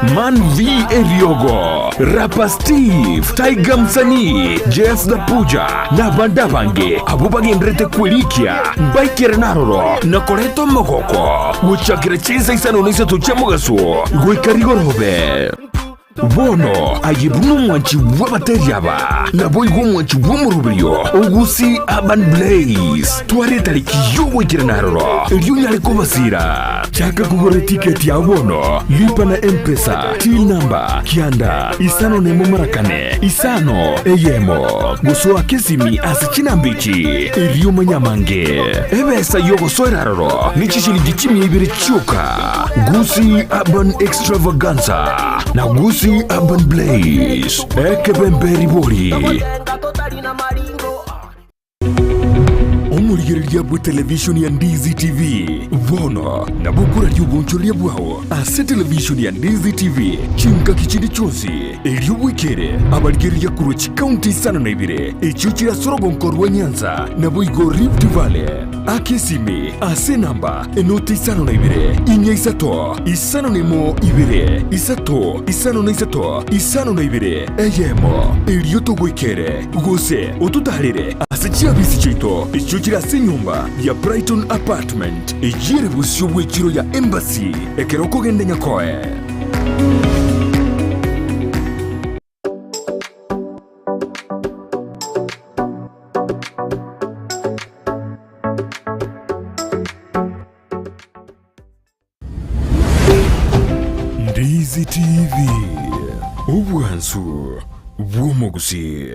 Man V Eriogo, Rapper Steve, Tiger Msanii, Jess the Puja na abande abange abwo bagendererete kwerikia mbaikerane aroro na koreta omogoko gochakera chinsa isano na isato chia mogaso goika rigorobe. Bono aye buna omwanchi bw'abateri aba, naboigo omwanchi bw'omoroberio o Gusii Urban Blaze, twara etariki y'ogoikerana aroro, erio onyare kobasiira. Chaka kogora etiketi yao bono, lipa na M-Pesa, till number, kianda, isano nemo mara kane, isano, eyemo. Gosoa kesimi ase chinamba echi, erio omanye amange. Ebesa y'ogosoera aroro ne chishilingi chimia ibere chioka. Gusii Urban Extravaganza na Gusii Urban Blaze, ekebembe ribori. Omorigereria bwe televishoni ya Ndizi TV bono nabo okoraria obonchoreria bwao ase televishoni ya Ndizi TV chingaki chinde chionsi, erio bwekere abarigereria korwa chikaunti isano na ibere echio chire ase orogonko rwa Nyanza naboigo Rift Valley. Aka esimi ase enamba enoti 52 inya isato 51 2 3 53 52 eyemo, erio togoikere gose ototaarere ase chiabisi chiaito echio chire ase enyomba ya Brighton Apartment eyio ere bosio bw'echiro ya Embassy ekero okogenda Nyakoe. Ndizi TV, obwansu bw'omogusii.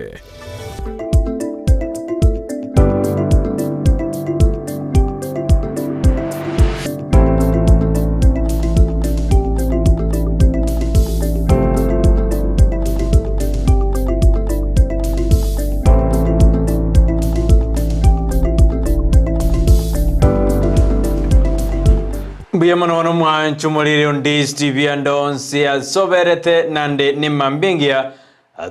Mbuya mono bono mwancho morire onde TV ande onsi asoberete nande nemambia engiya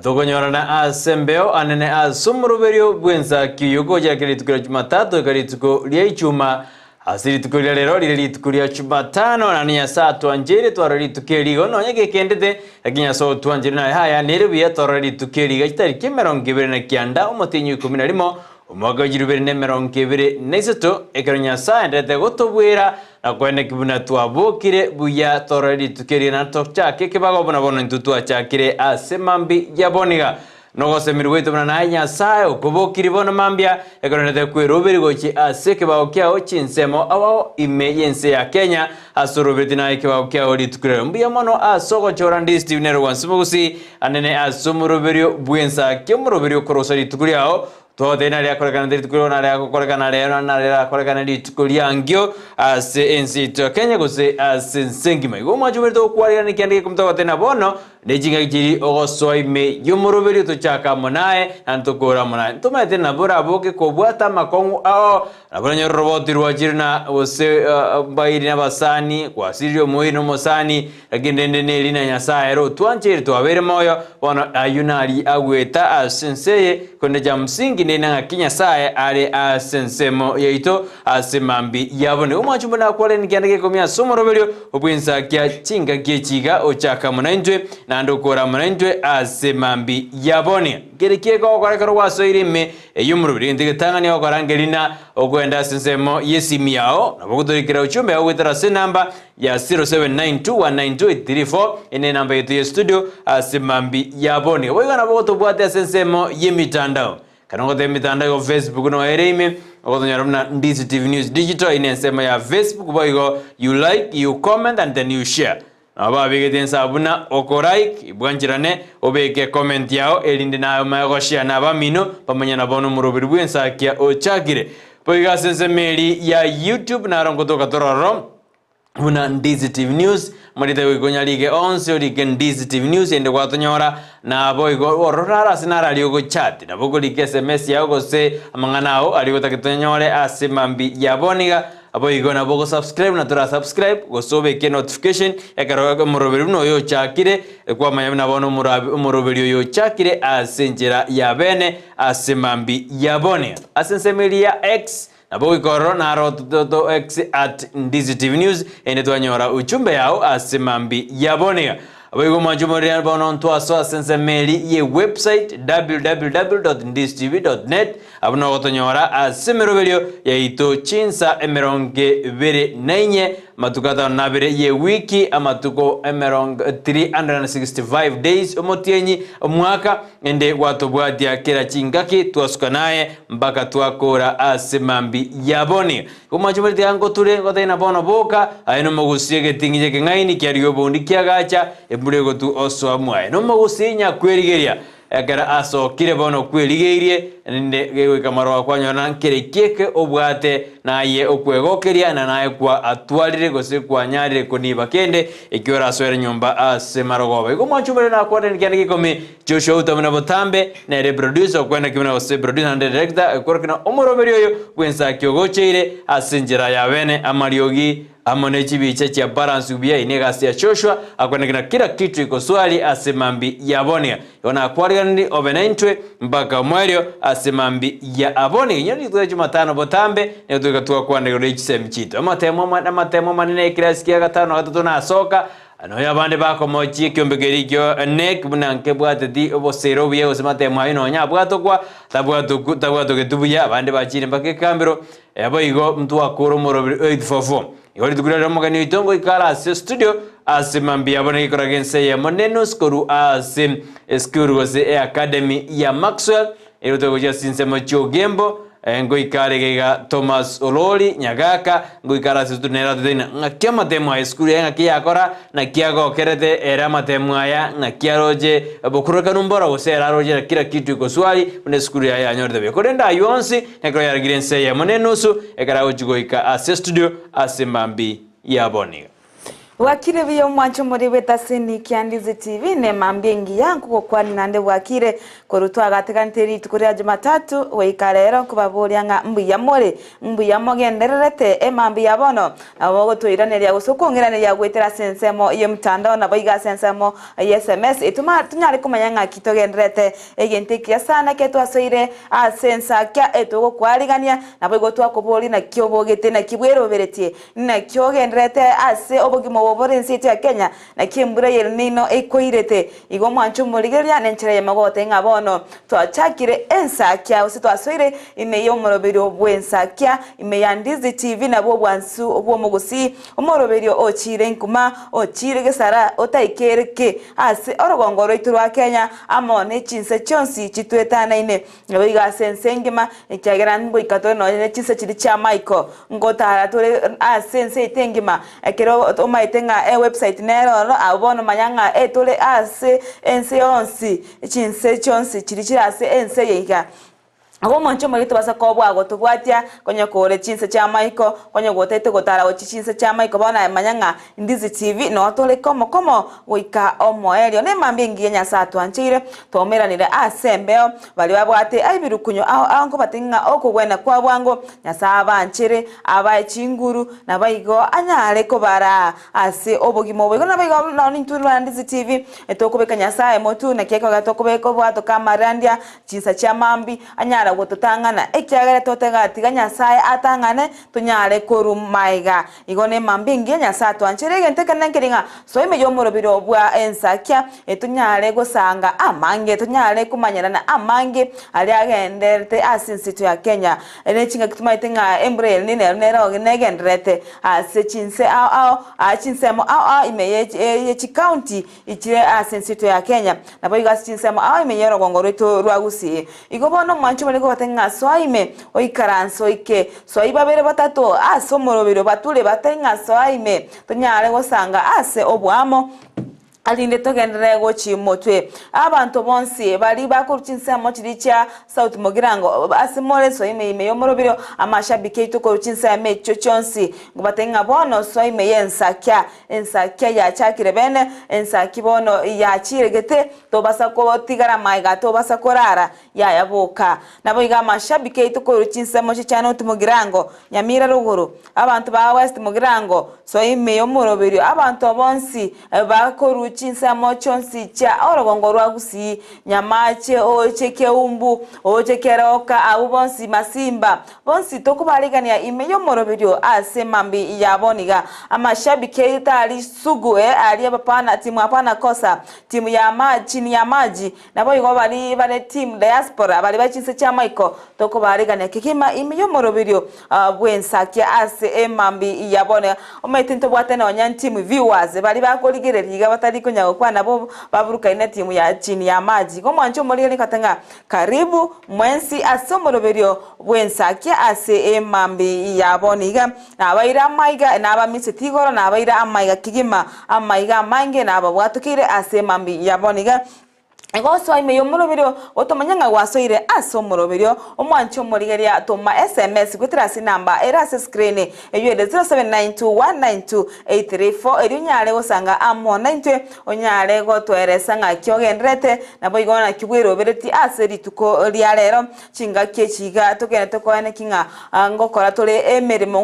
Tokonyorana ase embeo anene ase omoroberio bw'ensaki oyio ogochakera rituko ria Jumatatu goika rituko ria Ichuma. Ase rituko ria rero rire rituko ria Jumatano, naende Nyasae atwancheire twarore rituko eri igo nonya gekendete, lakini Nyasae otwancheire naye haya nere buya twarore rituko eri iga chitariki 29 omotienyi o ikomi na rimo Omwaka o chilifu ibere na emerongo ebere na isato, ekero Nyasae aenderete gotobwera na koeneki buna twabokire buya torore rituko erio na tochake ekebago buna bono intwe twachakire ase mambia ya bono iga. Nogosemeria gwaito buna naye Nyasae okobokirie bono mambia, ekero oenderete kweroberia gochia ase ekebago kiao chinsemo ao ao ime y'ense ya Kenya, ase oroberetie naye ekebago kiao rituko rero. Mbuya mono ase ogochora Ndii Steve nere gwansi mogusii anene ase omoroberio bw'ensaki, omoroberio okorosa rituko riao, Togotebia nari akorekanete rituko riao, nari agokorekana rero, nari arakorekane rituko riankio ase ense yaito ya Kenya gose ase ense engima. Igo omwancho oberete gokwarigania kende gekomi togotebia na bono ne chingaki chiria ogosoa ime y'omoroberio tochake amo naye naende tokore amo naye. Ntomaete nabo oraboke kobwata amakong'u ao Nabo nonyore oroboti rwachire na gose mbairi nabasani, gwasirire omoiri na omosani, lakini rende neri na Nyasae ere otwancheire twabeire moyo, bono ayio naria agweta ase ense eye, korende cha msingi neri ng'aki Nyasae are ase ensemo yaito ase mambia yabo. Nigo omwancho buna akwarene kianda gekomia ase omoroberio obw'ensakia chingaki echi iga ochaka amo naintwe, naende okore amo naintwe ase mambia yabo. Nkeri ki ekogokora ekero gwasoire ime Eyio omoroberi gento egetang'ani ogokora nkerina okoenda ase ensemo y'esimi yao, nabo ogotorikera ochumbe yao goetera ase enamba ya 0792192834 eye nenamba yaito ye studio ase mambi ya bono. Igo boigo nabo ogotobwatia ase ensemo y'emitandao. Ekero ngoteba emitandao igo Facebook noyo ere ime, ogotonyora buna Ndizi TV News Digital eye nensemo ya Facebook boigo you like, you comment and then you share. Nabo babegete inse buna okolike, bwancherane, obeke ecomment yao erinde naye omanye goshare na abamino bamanye na bono omoroberi bw'ensakia ochakire. Boigo ase ensemo eri ya YouTube naro nkotoka tore ororo buna Ndizi TV News, morite goika onyarike onsi orike Ndizi TV News erinde gwatonyora naboigo ororo naro ase naro aria ogochat nabo okorika SMS yao gose amang'ana ao aria otagete onyore ase mambia ya bono iga. Naboigo nabo ogosubscribe na torasubscribe gose obeke notification ekero omoroberi buna oyo ochakire kwamanya buna bono omoroberi oyo ochakire ase enchera ya bene ase mambi ya bone. Ase ensemo eria ya X nabo goika ororo naro to X at Ndizi TV News ende twanyora uchumbe yao ase mambi ya bone. Boigo mwanche omorere bono ntwasoa ase ensemo eri ye website www.ndistv.net abwo nogotonyora ase emeroberio yaito chinsa emerongo ebere na inye amatuko atano na abere ye wiki amatuko emerongo 365 days omotienyi omwaka ende gwatobwatia kera chingaki twasuka naye mpaka twakora ase mambi ya boni. Omwancho bore tiga ngoture, ngotebie na bono boka, aye nomogusie egeting'inyi ekeng'aini kiarigia obondi kiagacha, embura egotu osoa mwaye. Nomogusie nyakwerigeria, ekero asokire bono kwerigeirie, rende gegoika maroba kwanyora na nkere ki eke obwate, naye okwegokeria, na naye kwa atwarire gose kwanyarire koniba kende eki orasoere nyomba ase marogoba. Igo omwancho bore nakwanire kianda gia ikomi, Joshua Uta buna botambe, nere producer okwenda ki buna gose producer naende director ekorokia na omoroberi oyo bw'ensaki ogocheire ase enchera ya bene amariogi amo ne chibicha chia balance buya eye negasi ya Joshua akwenda ki na kila kitu iko swali ase mambi ya bonia igo nakwariganiri obe naintwe mpaka omoerio ase mambi ya abonia inyore rituko ria jumatano botambe nigo toika twakwana igoro ye chisemi chito amatemo amatemo amanene ekirasi kia gatano na gatato nasoka Nonya abande bakomochia ekiombe keria kio NEC buna nkebwateti obosera obuya gose matemo ayio nonya abwatokwa tabwatoku tabwatogeti buya abande bachire mpaka ekambero boigo ntwakora omoroberi 844. Igo rituko riria omogeni oito ngoika are ase studio ase mambia abwo negekora gense eyemo nenusu korwa ase esukuru gose eacademy ya Maxwell Erio togochia ase chinsemo chi'ogembo, ngoika are iga Thomas Olori, Nyagaka, ngoika are ase esukuru nere atotebie ng'a ng'aki amatemo aya esukuru yaye ng'aki yakora, naki agokerete ere amatemo aya, ng'aki aroche bokurekanu mboro gose ere aroche kila kitu iko swali buna esukuru yaye yanyorete buya. Korende ayio onsi, nekero yaragire ense eyemo na enusu, ekero agochia goika ase estudio ase mambi ya bono iga. Bwakire buya omwancho omori bw'etasini kia Ndizi TV ne mambia engiya nkogokwania naende bwakire korwa twagatiganete rituko ria Jumatatu goika rero nkobaboria ng'a mbuya more mbuya mogendererete emambia ya bono nabo mogotoiraneria gose okong'iraneria goetera ase ensemo y'emtandao naboigo ase ensemo ya sms etuma tonyare komanya ng'aki togendererete egento ekiya sana ekero twasoire ase ensakia etogokwarigania naboigo twakoboria naki obogete naki bweroberetie Naki ogendererete ase obogima obo bore ense yaito ya Kenya? Naki embura y'El Nino ekoirete? Igo mwanche omorigereria nenchera eyemo goteba ng'a bono twachakire ensakia gose twasoire ime y'omoroberio bw'ensakia ime ya Ndizi TV nabwo obwansu bw'omogusii omoroberio ochiire nkuma ochiire gesara otaikere ki ase orogongo rwaito rwa Kenya amo ne chinse chionsi chitwetanaine Nabo igo ase ense engima, ekiagera ngoika tore nonya ne chinse chiria chi'amaiko, ngotara tore ase ense yaito engima, ekero omaete ng'a ewebsite nere ororo, abwo bono manya ng'a etore ase ense yonsi, chinse chionsi chiria chire ase ense eye iga. Abwo omonche omoyio tobasa kobua gotobwatia, konya kore chinse chi'amaiko, konya gotagete gotara gochia chinse chi'amaiko, bono aye manya ng'a Ndizi TV noo tore komo komo goika omoerio. Nemambia engiya Nyasae atwancheire, twaumeranire ase embeo. Baria babwate ebirukunyo ao ao nkobatebi ng'a okogwena kwa bwango Nyasae abanchere, abae chinguru, naboigo anyare kobaraa ase obogima obo. Igo naboigo nonye intwe buna Ndizi TV tokobeka Nyasae motwe naki ekogera tokobeka obwatoka amarandia chinsa chia mambia anyare gototang'ana ekiagera totega tiga Nyasae atang'ane tonyare korwa maega. Igo nemambia engiya Nyasae atwanchere egento ekenene nkeri ng'a soa ime y'omorobiro bwa ensakia, tonyare gosanga amange, tonyare komanyerana amange aria agendererete ase ense yaito ya Kenya. Ne chingaki tomaete ng'a embura eye nero nero negendererete ase chinse ao ao, aa chinsemo ao ao ime ye ye chicounty Ichire ase ense yaito ya Kenya, naboigo ase chinsemo ao ime y'orogongo rwaito rwa Gusii. Igo bono omwancho one nigo goteba ng'a soa ime, oikaranse oike, soa ibabere batato ase omoroberio bature batae ng'a soa ime, tonyare gosanga ase oboamo, erinde togenderere gochia motwe. Abanto bonsi baria bakorwa chinsemo chiria chia South Mugirango, ase more soa ime ime y'omoroberio, amashabiki aito korwa chinsemo echio chionsi, ngobatebie ng'a bono soa ime y'ensakia. Ensakia yachakire bene, ensaki bono yachiregete, tobasa gotigara magega tobasa korara, yaya boka. Naboigo amashabiki aito korwa chinsemo chia North Mugirango, Nyamira rogoro, abanto ba West Mugirango, soa ime y'omoroberio, abanto bonsi bakorwa. chinsemo chionsi chia orogongo rwa Gusii, Nyamache, oche Keumbu, oche Keroka, abwo bonsi Masimba, bonsi tokobarigania ime y'omoroberio ase mambi yabo niga. Amashabiki aito tari sugu eh aria bapana timu hapana kosa, timu ya ma chini ya maji, naboigo bari bare team diaspora bari bare chinse chi'amaiko tokobarigania kegima ime y'omoroberio bw'ensakia ase emambi ya bono. Omanyete ntobwate nonya ntimu viewers baria bakorigereria iga batari konya gokwana bo baburukaine na timu ya chini ya maji. Igo omwancho omorigani nkoteba ng'a karibu mwensi ase omoroberio bw'ensakia ase emambi ya bono iga. Nabaire amaiga nabamiseti igoro nabaire amaiga kegima amaiga amange nababwatokeire ase emambi ya bono iga. Gosoa ime y'omoroberio, gotomanya ng'a gwasoire ase omoroberio, omwanche omorigereria toma sms goetera ase enamba ere ase screen eyio ere 0792192834 erio onyare gosanga amo naintwe onyare gotoeresa ng'aki ogendererete naboigo naki bweroberetie ase rituko ria rero. Chingaki echi iga togende tokoeneki ng'a ngokora tore emeremo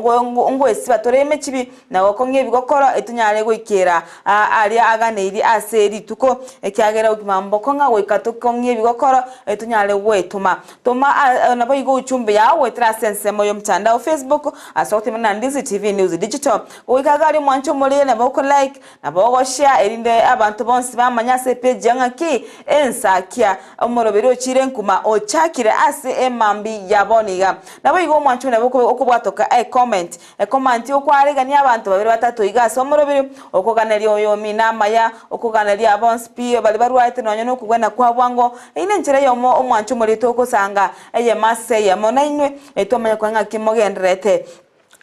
ngoesiba tore emechibi na gokong'ia ebigokoro etonyare goikera aria aganeirie ase rituko, ekiagera obogima mbokong'a goika tokong'ie ebigokoro etonyare gwetoma. Toma naboigo uchumbe yao goetera ase ensemo y'omtandao Facebook ase ogotemia na Ndizi TV News Digital. Goika iga aria omwanche omorere nabo oko like nabo ogo share erinde abanto bonsi bamanye ase epage yao ng'aki ensakia omoroberi ochire nkuma ochakire ase emambi ya bono iga. Naboigo omwanche nabo okobwatoka ecomment Ekomanti okwaregania abanto babere batato iga ase omorobiri, okoganeria oyomino amaya, okoganeria bonsi pi baria barwarete nonya nokogwena kwa bwango. Eyio nenchera eyemo omwancho omorito ogosanga eyemo ase eyemo nainwe, twamanya konya ng'aki mogendererete.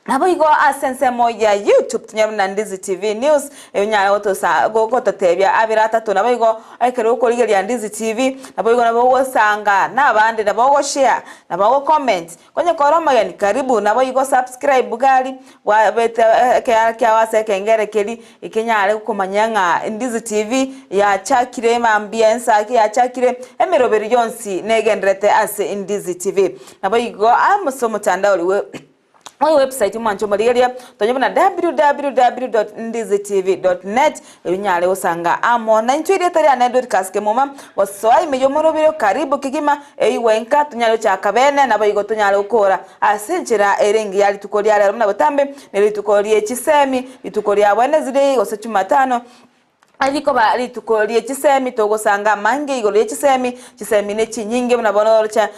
Naboigo ase ensemo ya YouTube tonyore buna Ndizi TV News, onyare gotosa gototebia abere atato naboigo ekero okorigereria Ndizi TV, naboigo nabo ogosanga nabande, nabo ogoshare, nabo ogocomment. Onye kore omogeni, karibu, naboigo subscribe gari bwabete ekeara kiao ase ekengere keri ekenyare gokomanyia ng'a Ndizi TV yachakire mambia ensake yachakire emeroberi yonsi negenderete ase Ndizi TV. Naboigo ase omotandao oria we website mwanche omorigereria tonye buna www.ndizitv.net Erio nyare gosanga amo naintwe erieta riane Dorcas Kemuma, gosoa ime y'omorobiro karibu kegima, eigwe inka tonyare gochaka bene, naboigo tonyare gokora ase enchera ere engiya rituko ria rero buna botambe, ne rituko rie chisemi, rituko ria Wednesday gose Jumatano, rikoba rituko rie chisemi, togosanga amange igoro ye chisemi, chisemi ne chinyinge buna bono oroche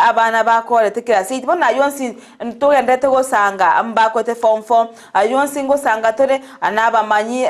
abana bakorete class eight, bono aywo onsi ntogenderete gosanga mbakorete form four, Ayio onsi ngosanga tore nabamanyi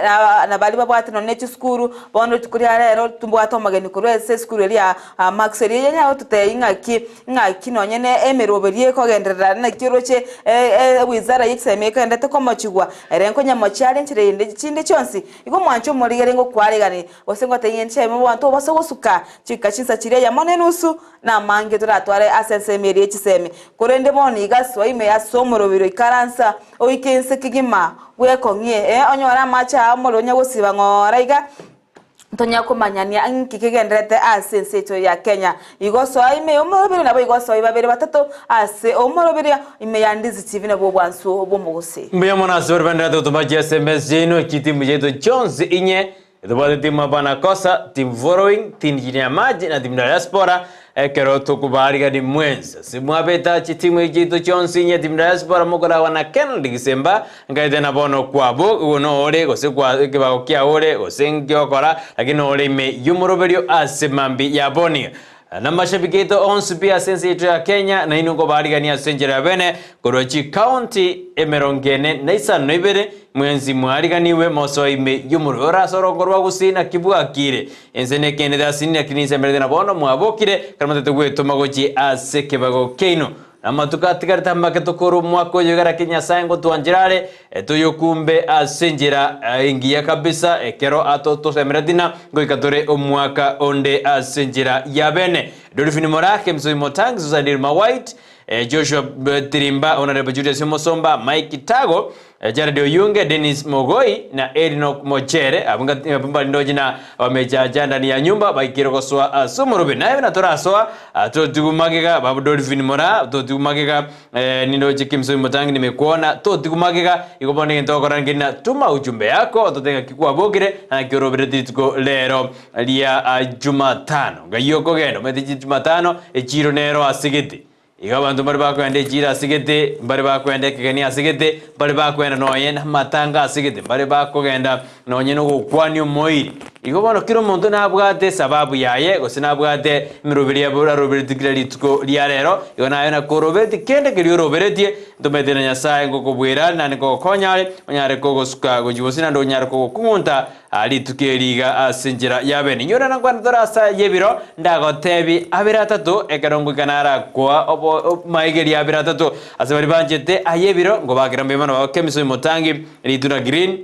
na baria babwate nonya ne chisukuru, bono rituko ria rero tobwate omogeni korwa ase esukuru eria ya Maxwell eye yanyare gototebia ing'aki ng'aki nonye ne emeroberio ekogenderera naki oroche ewizara ye chisemi ekenderete komochigwa ere nkonyamochia are enchera ende chinde chionsi. Igo mwanche omorigere ngokwaregani gose ngotebia ng'a inche abanto obase gosuka chika chinsa chiria eyemo na enusu Namange toratware ase ensemo eria ye chisemi, korende bono iga soa ime ase omorobiro ikaransa, oike inse kegima, bwekong'ie, ee, onyore amache aa omorero onye gosiba ng'ora iga, tonya komanyania nki kegendererete ase ense yaito ya Kenya. Igo soa ime y'omorobiri nabo igo soe babere batato ase omorobiri ime ya Ndizi TV nabwo obwansu bw'omogusii. Mbuya mono ase baria baendererete gotoma chi sms chiaino, chitimu chiaito chionsi inye Tobwate team Hapana Kosa, team Following, team Chini ya Maji na team Diaspora ekero tokobaarigani mwensi. Ase mwabeta chitimu echi chiaito chionsi inye team Diaspora mokoragwa na Kennedy Gisemba nkaete na bono kwabo igo nore gose kwa ekebago kiao ore gose nkiokora lakini ore ime y'omoroberio ase mambi ya boni. Namashabiki aito onsi pi ase ense yaito ya Kenya nainwe nkobaarigania ase enchera ya bene korwa chikaunti emerongo ene na isano na ibere mwensi mwariganigwe mosoe ime y'omorweo ore ase orongo rwa gusii naki bwakire ense nekenete ase inwe naki ninsemerete na bono mwabokire ekero motete gwetoma gochia ase ekebago kiaino. Namatuko atigarete amake tokore omwaka oyo iga lakini Nyasae ngotwanchera are toyokumbe ase enchera engiya kabisa ekero atotosemeretie na ngoika tore omwaka onde ase enchera ya bene. Dolphin Morake, Msoi Motangi, Susan Irma White. Joshua Tirimba, Honourable Julius Omosomba, Mike Tago, Jared Oyunge, Dennis Mogoi na Erinok Mochere, abwo ngati abwo mbari ndoche na abamechacha ndani ya nyumba baikire gosoa ase omoroberi. Naye buna torasoa totigwe magega, babu Dolphin Moraa totigwe magega, nindoche Kimsoi Mutangi nimekuona, totigwe magega, igo bono egento ogokora nkeri na tuma ujumbe yako ototebie ng'aki kwabokire na naki oroberete rituko rero ria Jumatano. Ngai okogenda omanyete Jumatano echiro nero ase gete. Igo abanto mbare bakoenda echiira ase gete, mbare bakoenda ekegeni ase gete, mbare bakoenda nonye namatanga ase gete, mbare bakogenda nonye nogokwania omoiri. Igo bono kera omonto nabwate esababu yaye, gose nabwate emeroberi aroberetie kera rituko ria rero, igo naye nakoroberetie kende keria oroberetie, ntomanyete na Nyasae ngokobwera are naende ngogokonya are, onyare kogosuka gochia bosio naende onyare kogokung'unta Aa rituko eri iga ase enchera ya bene. Inyora nankwane tore ase ay'ebiro, ndagotebi abere atato, ekero ngoika narakoa obo maegeri abere atato. Ase baria banchete ay'ebiro, nkobakera mbuya mono bagoke emiso y'omotangi, ritunda green,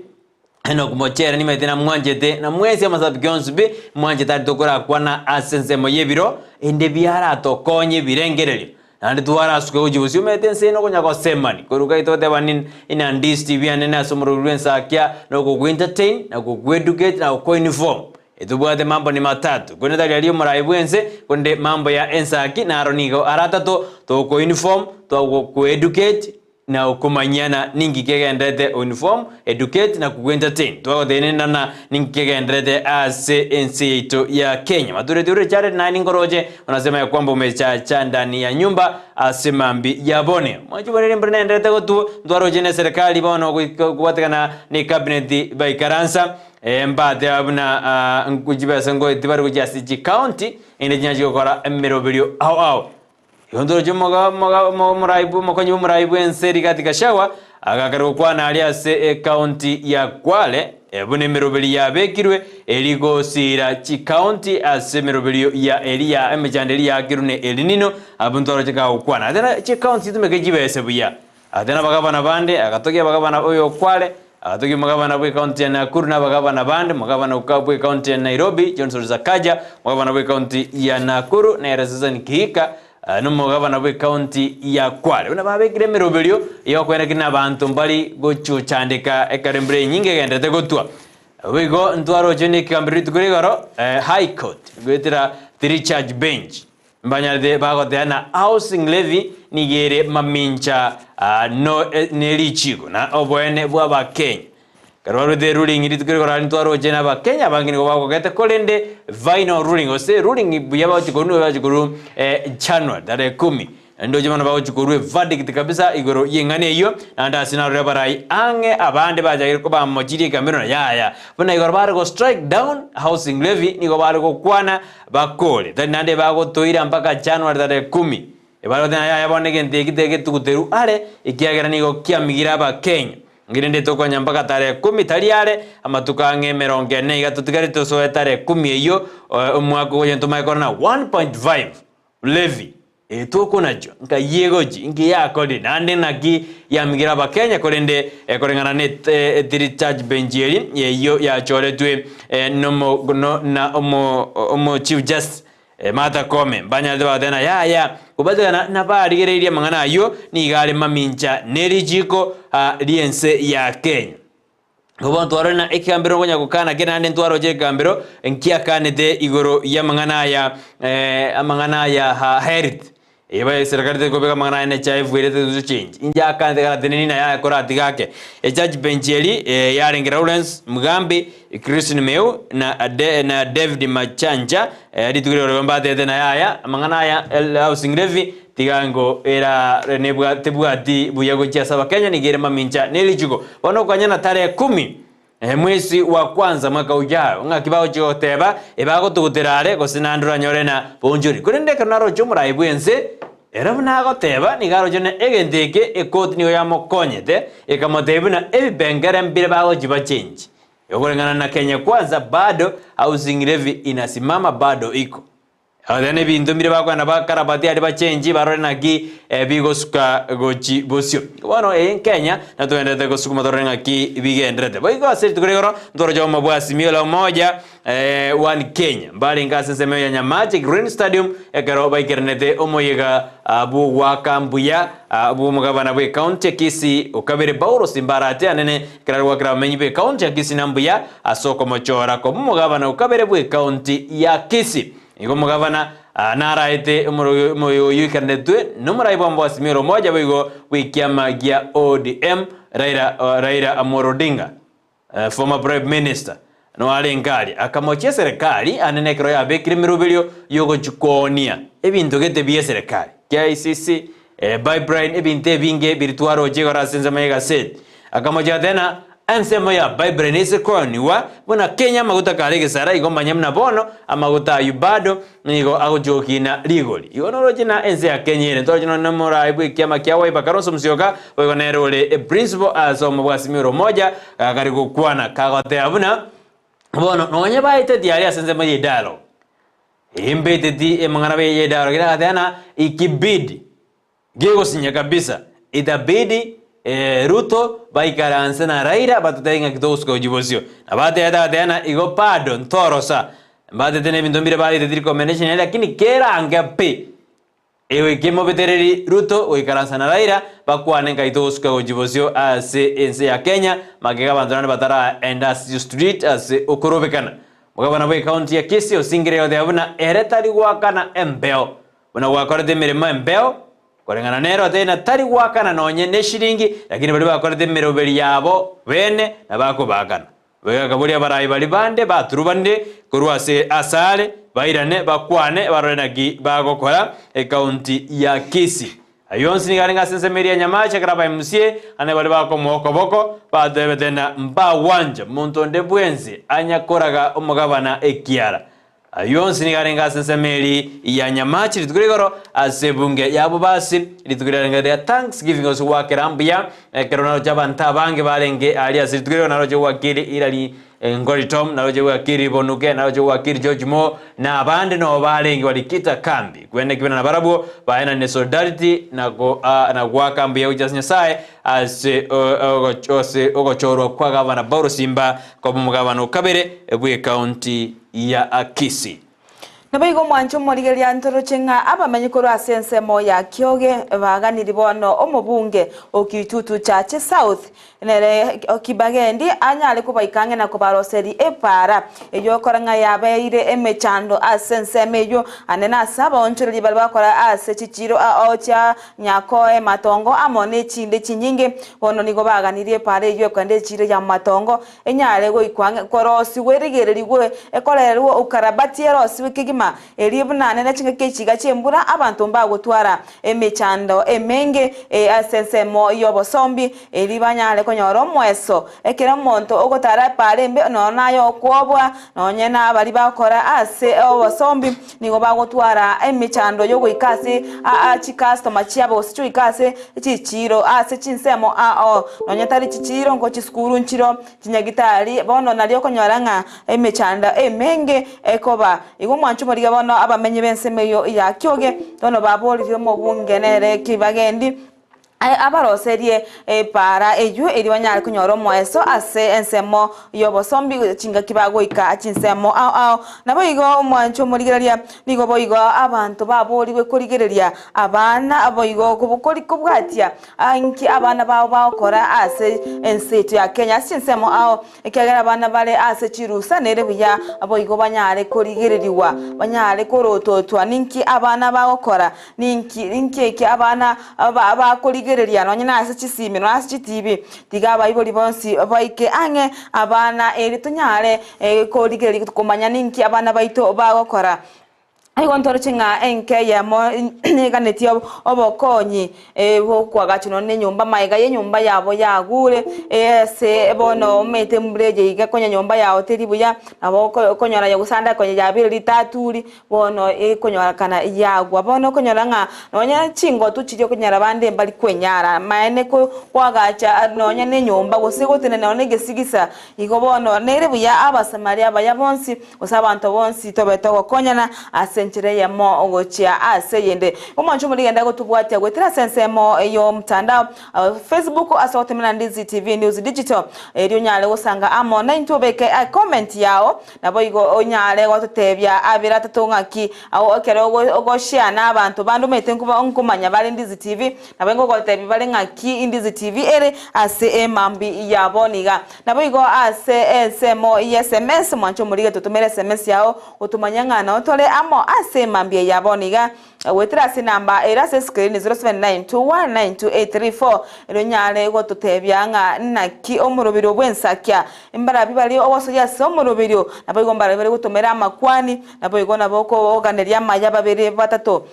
Enock Mochere nimaete namwanchete, na mwensi amasabiki onsi pi, mwanchete aria tokorakwana ase ensemo y'ebiro, ende biaratokonye ebirengererio. Naende twarasuke gochia bosio omanyete ense eye nokonya gosemani korwa kai togoteba nin ina ndist bianene ase omorweri bw'ensakia na ogogoentertain na gogoeducate na gokoinform. Etobwate mambo ni matatu, korende tari aria omorai bw'ense korende mambo ya ensaki naro nigo are atato, togokoinform, twagokoeducate na okomanyiana ninki kegenderete oinform, educate na kogoentertain. Twagotenena na ninki kegenderete ase ense yaito ya Kenya. Matureti ore Jared naye ninkoroche unasema ya kwamba umechacha ndani ya nyumba ase mambi ya bone. Mwanchi bore rimbore naenderete gotwo ntwaroche ne serikali bono goika kobwatekana ne cabinet baikaransa mbate buna chibesa tibari gochia ase chicounty ende chinyare chigokora emeroberio ao ao. Igo ntoroche omokonyi bw'omorai bw'ense Rigathi Gachagua agakera gokwana aria ase ecounty ya Kwale buna emeroberi yabekirwe eri gosiira chicounty ase emeroberio ya eri ya emechando eri yaakirwe ne El Nino abwo ntoroche kagokwana ate na chicounty chitumeke chibese buya ate na abagabana bande agatogia abagabana oyo Kwale agatogia omogabana bw'ecounty ya Nakuru na abagabana bande omogabana bw'ecounty ya Nairobi Johnson Sakaja omogabana bw'ecounty ya Nakuru nere Susan Kihika na omogabana bw'ecounty ya Kwale buna babekire emeroberio y'okwenekia na abanto mbari gochuchandeka ekero embura enyinge egenderete gotwa. Boigo ntwaroche na ekegambero rituko rigoro High Court goetera three judge bench Mbanyarete bagoteba na housing levy nigo ere mamincha no ne richiko na oboene bwa abakenya. Ekero barwete ruling rituko rigoro ntwaroche na abakenya abange nigo bagogete korende final ruling gose ruling buya bagochi korwa nigo bagochi korwa January tarehe kumi. Ndoche bono bagochi korwa everdict kabisa igoro y'eng'ana eyio naende ase narore abarai ang'e abande bachakire kobamochiria ekamero na yaya. Buna igoro bare go strike down housing levy nigo bare gokwana Bakore, tari naende bagotoira mpaka Januari tarehe kumi. Ebare goteba yaya bono egento eki tegetuguteru are, ekiagera nigo kiamigire Abakenya. Ngerende tokonya mpaka tarehe kumi tari are, amatuko ang'e emerongo ene iga totigare tosoe tarehe kumi eyio, omwaka ogocha ntomanye korora na 1.5 levy. Etokonachwa, nkai egochi, inki yakorire, naende naki yamigire Abakenya, korende koreng'ana ne etiri charge bench eri eyio yachoretwe nomo no na omo omo chief justice Martha Koome, mbanyarete bagoteba ng'a yaya, kobatigana nabarigereirie amang'ana ayio nigo are mamincha ne richiko ri'ense ya Kenya. Nigo ntwarore na ekegambero nkonya gokana kere naende ntwaroche ekegambero nkiakanete igoro y'amang'ana aya amang'ana aya ha health. Eba eserikali teri kobeka amang'ana aya NHIF ere teri change. Inche akanete karateneni naye aye koratiga ake. Ejudge bench eri yarenge Lawrence Mugambi, Christine Meu na na David Machanja rituko riria mbatete naye aya amang'ana aya housing levy Tiga ngo era nebwa tebwati buya gochia ase Abakenya nigo ere mamincha ne richuko. Bono okanya na tarehe kumi mwesi wa kwanza mwaka ujao ng'aki bagochia goteba ebagotugutera are gose naende oranyore na bonchori. Korende ekero naroche omorai bwense ere buna agoteba nigo aroche na egento eke ekoti nigo yamokonyete ekamotebia buna ebipengere mbire bagochia bachenchi. Okoreng'ana na Kenya Kwanza bado housing levy inasimama bado iko. Then ebinto mbire bakogenda bakarabati aria bachenji barore naki bigosuka gochi bosio. Bono eye Kenya natogenderete gosukuma torore ng'aki bigenderete. Boigo ase rituko ria igoro ntoroche obomo bwa Azimio la Umoja One Kenya mbarenge ase ensemo ya Nyamache Green Stadium ekero baikeranete omoyega bw'ogoaka mbuya bw'omogabana bw'ecounty ya Kisii okabere Paulos Mbarate anene ekero are goakera abamenyi b'ecounty ya Kisii na mbuya ase okomochora koba omogabana okabere bw'ecounty ya Kisii. Igo omogabana naraete omoyega oyio oikeranetwe nomorai bw'amaboko Azimio la Umoja boigo bw'ekiama gia ODM Raila Raila Amolo Odinga. Former Prime Minister, noarenge aria, akamochia eserekari anene ekero yabekire emeroberio yogochia koonia ebinto gete bi'eserekari, KICC, pipeline, ebinto ebinge biria twaroche igoro ase ensemo y'egaseti. Akamochia tena ensemo ya pipeline ase kooniwa buna Kenya amaguta kare egesara igo manye buna bono amaguta ayio bado nigo agochia gokina rigori. Igo noroche na ense ya Kenya ere ntoroche nonye nomoraai bw'ekiama kia Wiper Kalonzo Musyoka boigo nere ore eprinciple ase obomo bwa Azimio la Umoja gakare gokwana kagoteba buna bono nonye baeteti aria ase ensemo ye dialogue embeteti emang'ana ye dialogue ere agateba ng'a ikibidi Gegosinya kabisa. Itabidi Ruto baikaranse na Raila batotebie ng'aki togosuka gochia bosio. Na batebete bagateba ng'a igo bado ntorosa. Mbatete na ebinto mbire barete recommendation yaye lakini kerange pi. Egoika emobetereri Ruto goikaransa na Raila bakwane nkai togosuka gochia bosio ase ense ya Kenya magega abanto naende bataraenda ase street ase okorobekana. Omogabana bwe county ya Kisii osingire goteba buna ere tari goakana embeo. Buna gwakorete emeremo embeo, koreng'ana nere otebire tari goakana nonye neshiringi, lakini baria bakorete emeroberi yabo bene nabakobaakana. Boigo akaboria abarai baria bande baturubanire korwa ase asare, bairane bakwane barore naki bagokora ekaunti ya Kisii. Ayio onsi nigo arenge ase ensemo eria ya Nyamache ekero aba MCA ane baria bakomoa okoboko batebete ng'a mbagwancha monto onde bwensi anya koraga omogabana ekiara. Ayio onsi nigo arenge ase ensemo eria ya Nyamache rituko ria igoro ase ebunge ya Bobasi, rituko riarenge ria Thanksgiving gose goakera mbuya, ekero naroche abanto abange barenge aria ase rituko riria naroche Wakili Hillary Ngori Tom, naroche Wakili Bonuke, naroche Wakili George Mo, na abande noo barenge barikita kambi kwene ekebina nabarabwo baenanire solidarity na go na goaka mbuya gochia ase Nyasaye ase ase ogochorwa kwa Gavana Paul Simba koba omogabana o kabere bw'ecounty ya Kisii. Naboigo omwanche omorigereria ntoroche ng'a abamenyi korwa ase ensemo ya Kioge baganiri bono omobunge o Kitutu Chache South nere Kibagendi anyare kobaika ang'e na kobaroseria epaara eyio ekora ng'a yabeire emechando ase ensemo eyio ande nase abaonchoreria baria bakora ase chichiiro ao chia Nyakoe, Matongo amo nechinde chinyinge. Bono nigo baganirie epaara eyio ekogenda echiiro ya Matongo Enyare goikwa ang'e korosigwa erigererigwe, ekorerwe ukarabati erosigwe kegima, erio buna nere chingaki echiga chi'embura abanto mbagotwara emechando emenge ase ensemo y'obosombi, erio banyare konyora omoeso. Ekero omonto ogotara epaara embe nonya naye okwoboa, nonye nabaria bagokora ase obosombi, nigo bagotwara emechando y'ogoika ase chicustoma chiabo gose chigoika ase chichiiro ase chinsemo ao, nonya tari chichiiro nko chisukuru nchiro, chinyagitari, bono nario okonyora ng'a emechando emenge ekoba. Igo omwancho omorigia bono abamenyi b'ensemo eyio ya Kioge bono baboririe omobunge nere Kibagendi, Abaroserie epaara eyio erio banyare konyora omoeso ase ensemo y'obosombi chingaki bagoika chinsemo ao ao. Naboigo omwancho omorigereria nigo boigo abanto baborigwe korigereria abana boigo kobwatia inki abana bao bagokora ase ense yaito ya Kenya ase chinsemo ao Ekiagera abana bare ase chirusa nere buya boigo banyare korigererigwa, banyare korototwa ninki abana bagokora, ninki ninki eki abana bakorigereria nonye nase chisimi nonye ase chitibi. Tiga abaibori bonsi baike ang'e abana erio tonyare korigereria komanya ninki abana baito bagokora. Nigo ntoroche ng'a enka eyemo neganetie obokonyi bw'okoagachwa nonya nenyomba, magega y'enyomba yabo yagure, ase bono omanyete embura eye iga konya nyomba yao teri buya, nabo okonyora ya gosanda konya yabeire ritaturi, bono ekonyorekana yagwa. Bono okonyora ng'a nonya chingotu chiria okonyora abande mbari kwenyara, amaene koagacha nonya nenyomba gose gotenena nonya negesigisa, igo bono nere buya abasamaria abaya bonsi. Gose abanto bonsi tobe togokonyana ase. enchera eyemo gochia ase eyende. Omwancho omorigende agotobwatia goetera ase ensemo y'omtandao Facebook ase ogotemera Ndizi TV News Digital erio onyare gosanga amo naintwe obeke ecomment yao naboigo onyare gototebia abere atato ng'aki ao ekero ogoshare na abanto bande omanyete nkomanya bare Ndizi TV nabo ingogotebia bare ng'aki Ndizi TV ere ase emambi yabo niga. Naboigo ase ensemo y'SMS mwanche omorige totomere SMS yao otomanye ng'a nao tore amo ase emambia ya bono iga goetera ase enamba ere ase escreen 0792192834 erio onyare gototebia ng'a naki omoroberio bw'ensakia mbarabi bare ogosoria ase omoroberio naboigo mbarabi bare gotomera amakwani naboigo nabo okoganeria amaya babere batato.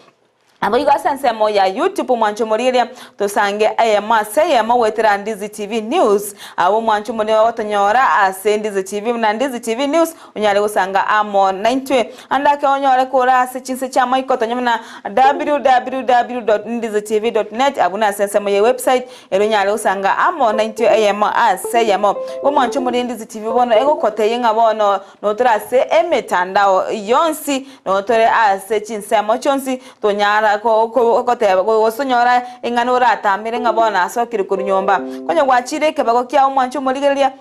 Naboigo ase ensemo ya YouTube omwancho omorigereria tosange eyemo ase eyemo goetera Ndizi TV News. Abwo omwancho omorigereria ogotonyora ase Ndizi TV buna Ndizi TV News onyare gosanga amo naintwe. Ande ake onyore kore ase chinse chia maiko tonye buna www.ndizitv.net abwo nase ensemo ye website ere onyare gosanga amo naintwe eyemo ase eyemo. Igo omwancho omorigereria Ndizi TV bono egokotebia ng'a bono Notore ase emetandao yonsi, notore ase chinsemo chionsi, tonyara goteba gose onyora ing'ana oratamere ng'a bono nasokire korwa nyomba. Konya gwachire ekebago kiao omwanche omorigereria,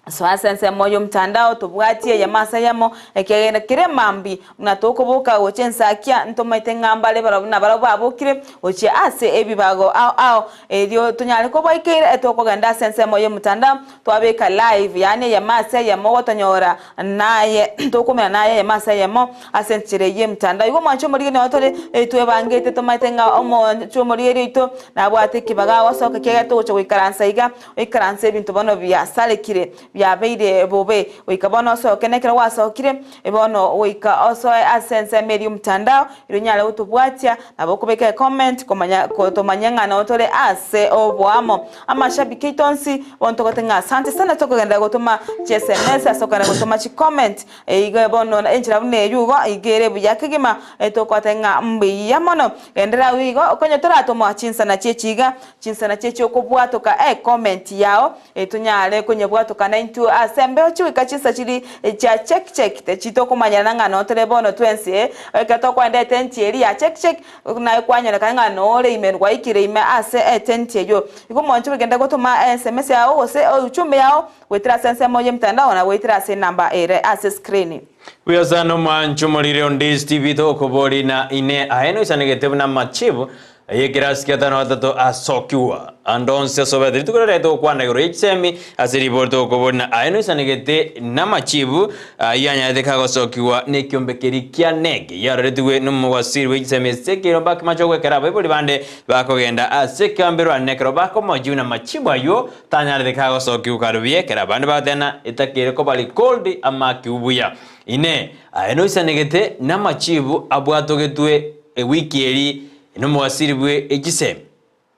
soa ase ensemo y'omtandao tobwatie eyemo ase eyemo, ekiagera kere mambia buna tokoboka gocha ensakia ntomaete ng'a mbare barabwo nabarabwo babokire gochia ase ebibago ao ao, erio tonyare kobaikeire etokogenda ase ensemo y'omtandao Twabeka live, yaani eyemo ase eyemo gotonyora naye tokomera naye eyemo ase eyemo ase enchera eyio y'emtandao. Igo omwancho omorigeri nabo tore twebangete tomaete ng'a omonche omorigeri oito nabwate ekibaga agosoka ekiagera togocha goikaransa iga, oikaranse ebinto bono biasarekire biabeire bobe. Goika bono osoke na ekero gwasokire bono goika osoe ase ensemo eria y'omtandao erio onyare gotobwatia nabo okobeka ecomment komanya tomanye ng'a nabo tore ase oboamo. Amashabiki aito onsi, bono togote ng'a asante sana tokogenderera gotoma chi sms ase okogenda gotoma chi comment igo bono enchera buna eywo igo iga ere buya kegima tokote ng'a mbuya mono. Genderera abwo igo okonye toratoma chinsana chie chiga chinsana chie chiokobwatoka e comment yao tonyare konyebwatoka naintwe ase embeo chigoika chinsa chiri chia check check techitokomanyerana ng'a notore bono twensi ekero tokoenda etent eria ya check check Naye kwanyorekana ng'a nore ime gwaikire ime ase etenti eyio. Igo omonche bwegende gotoma esemesi yao gose euchumbe yao goetera ase ensemo y'emtandao na goetera ase enamba ere ase screen. Buya sana omwancho omorire onde Steve tokobori na ine aye noisanegete buna amachibu Y'ekerasi kia tano gatato asokigwa ande onsi ase obete. Rituko riria togokwana igoro ye chisemi ase ribori tokoboria na aye noisanegete namachibu ayio anyarete kagosokigwa nekiombe keria kia NEC yaroretigwe nomowasiri bwe chisemi Ezekiel Ombaki Machogu ekero abaibori bande bakogenda ase ekegambero ande nekero bakomochibu namachibu ayio tanyarete kagosokigwa kare buya ekero abande bagoteba etakeire koba recalled amakiu buya. Inee! Aye noisanegete namachibu abwatogetwe Ewiki eri nomowasiri bwe echisemi.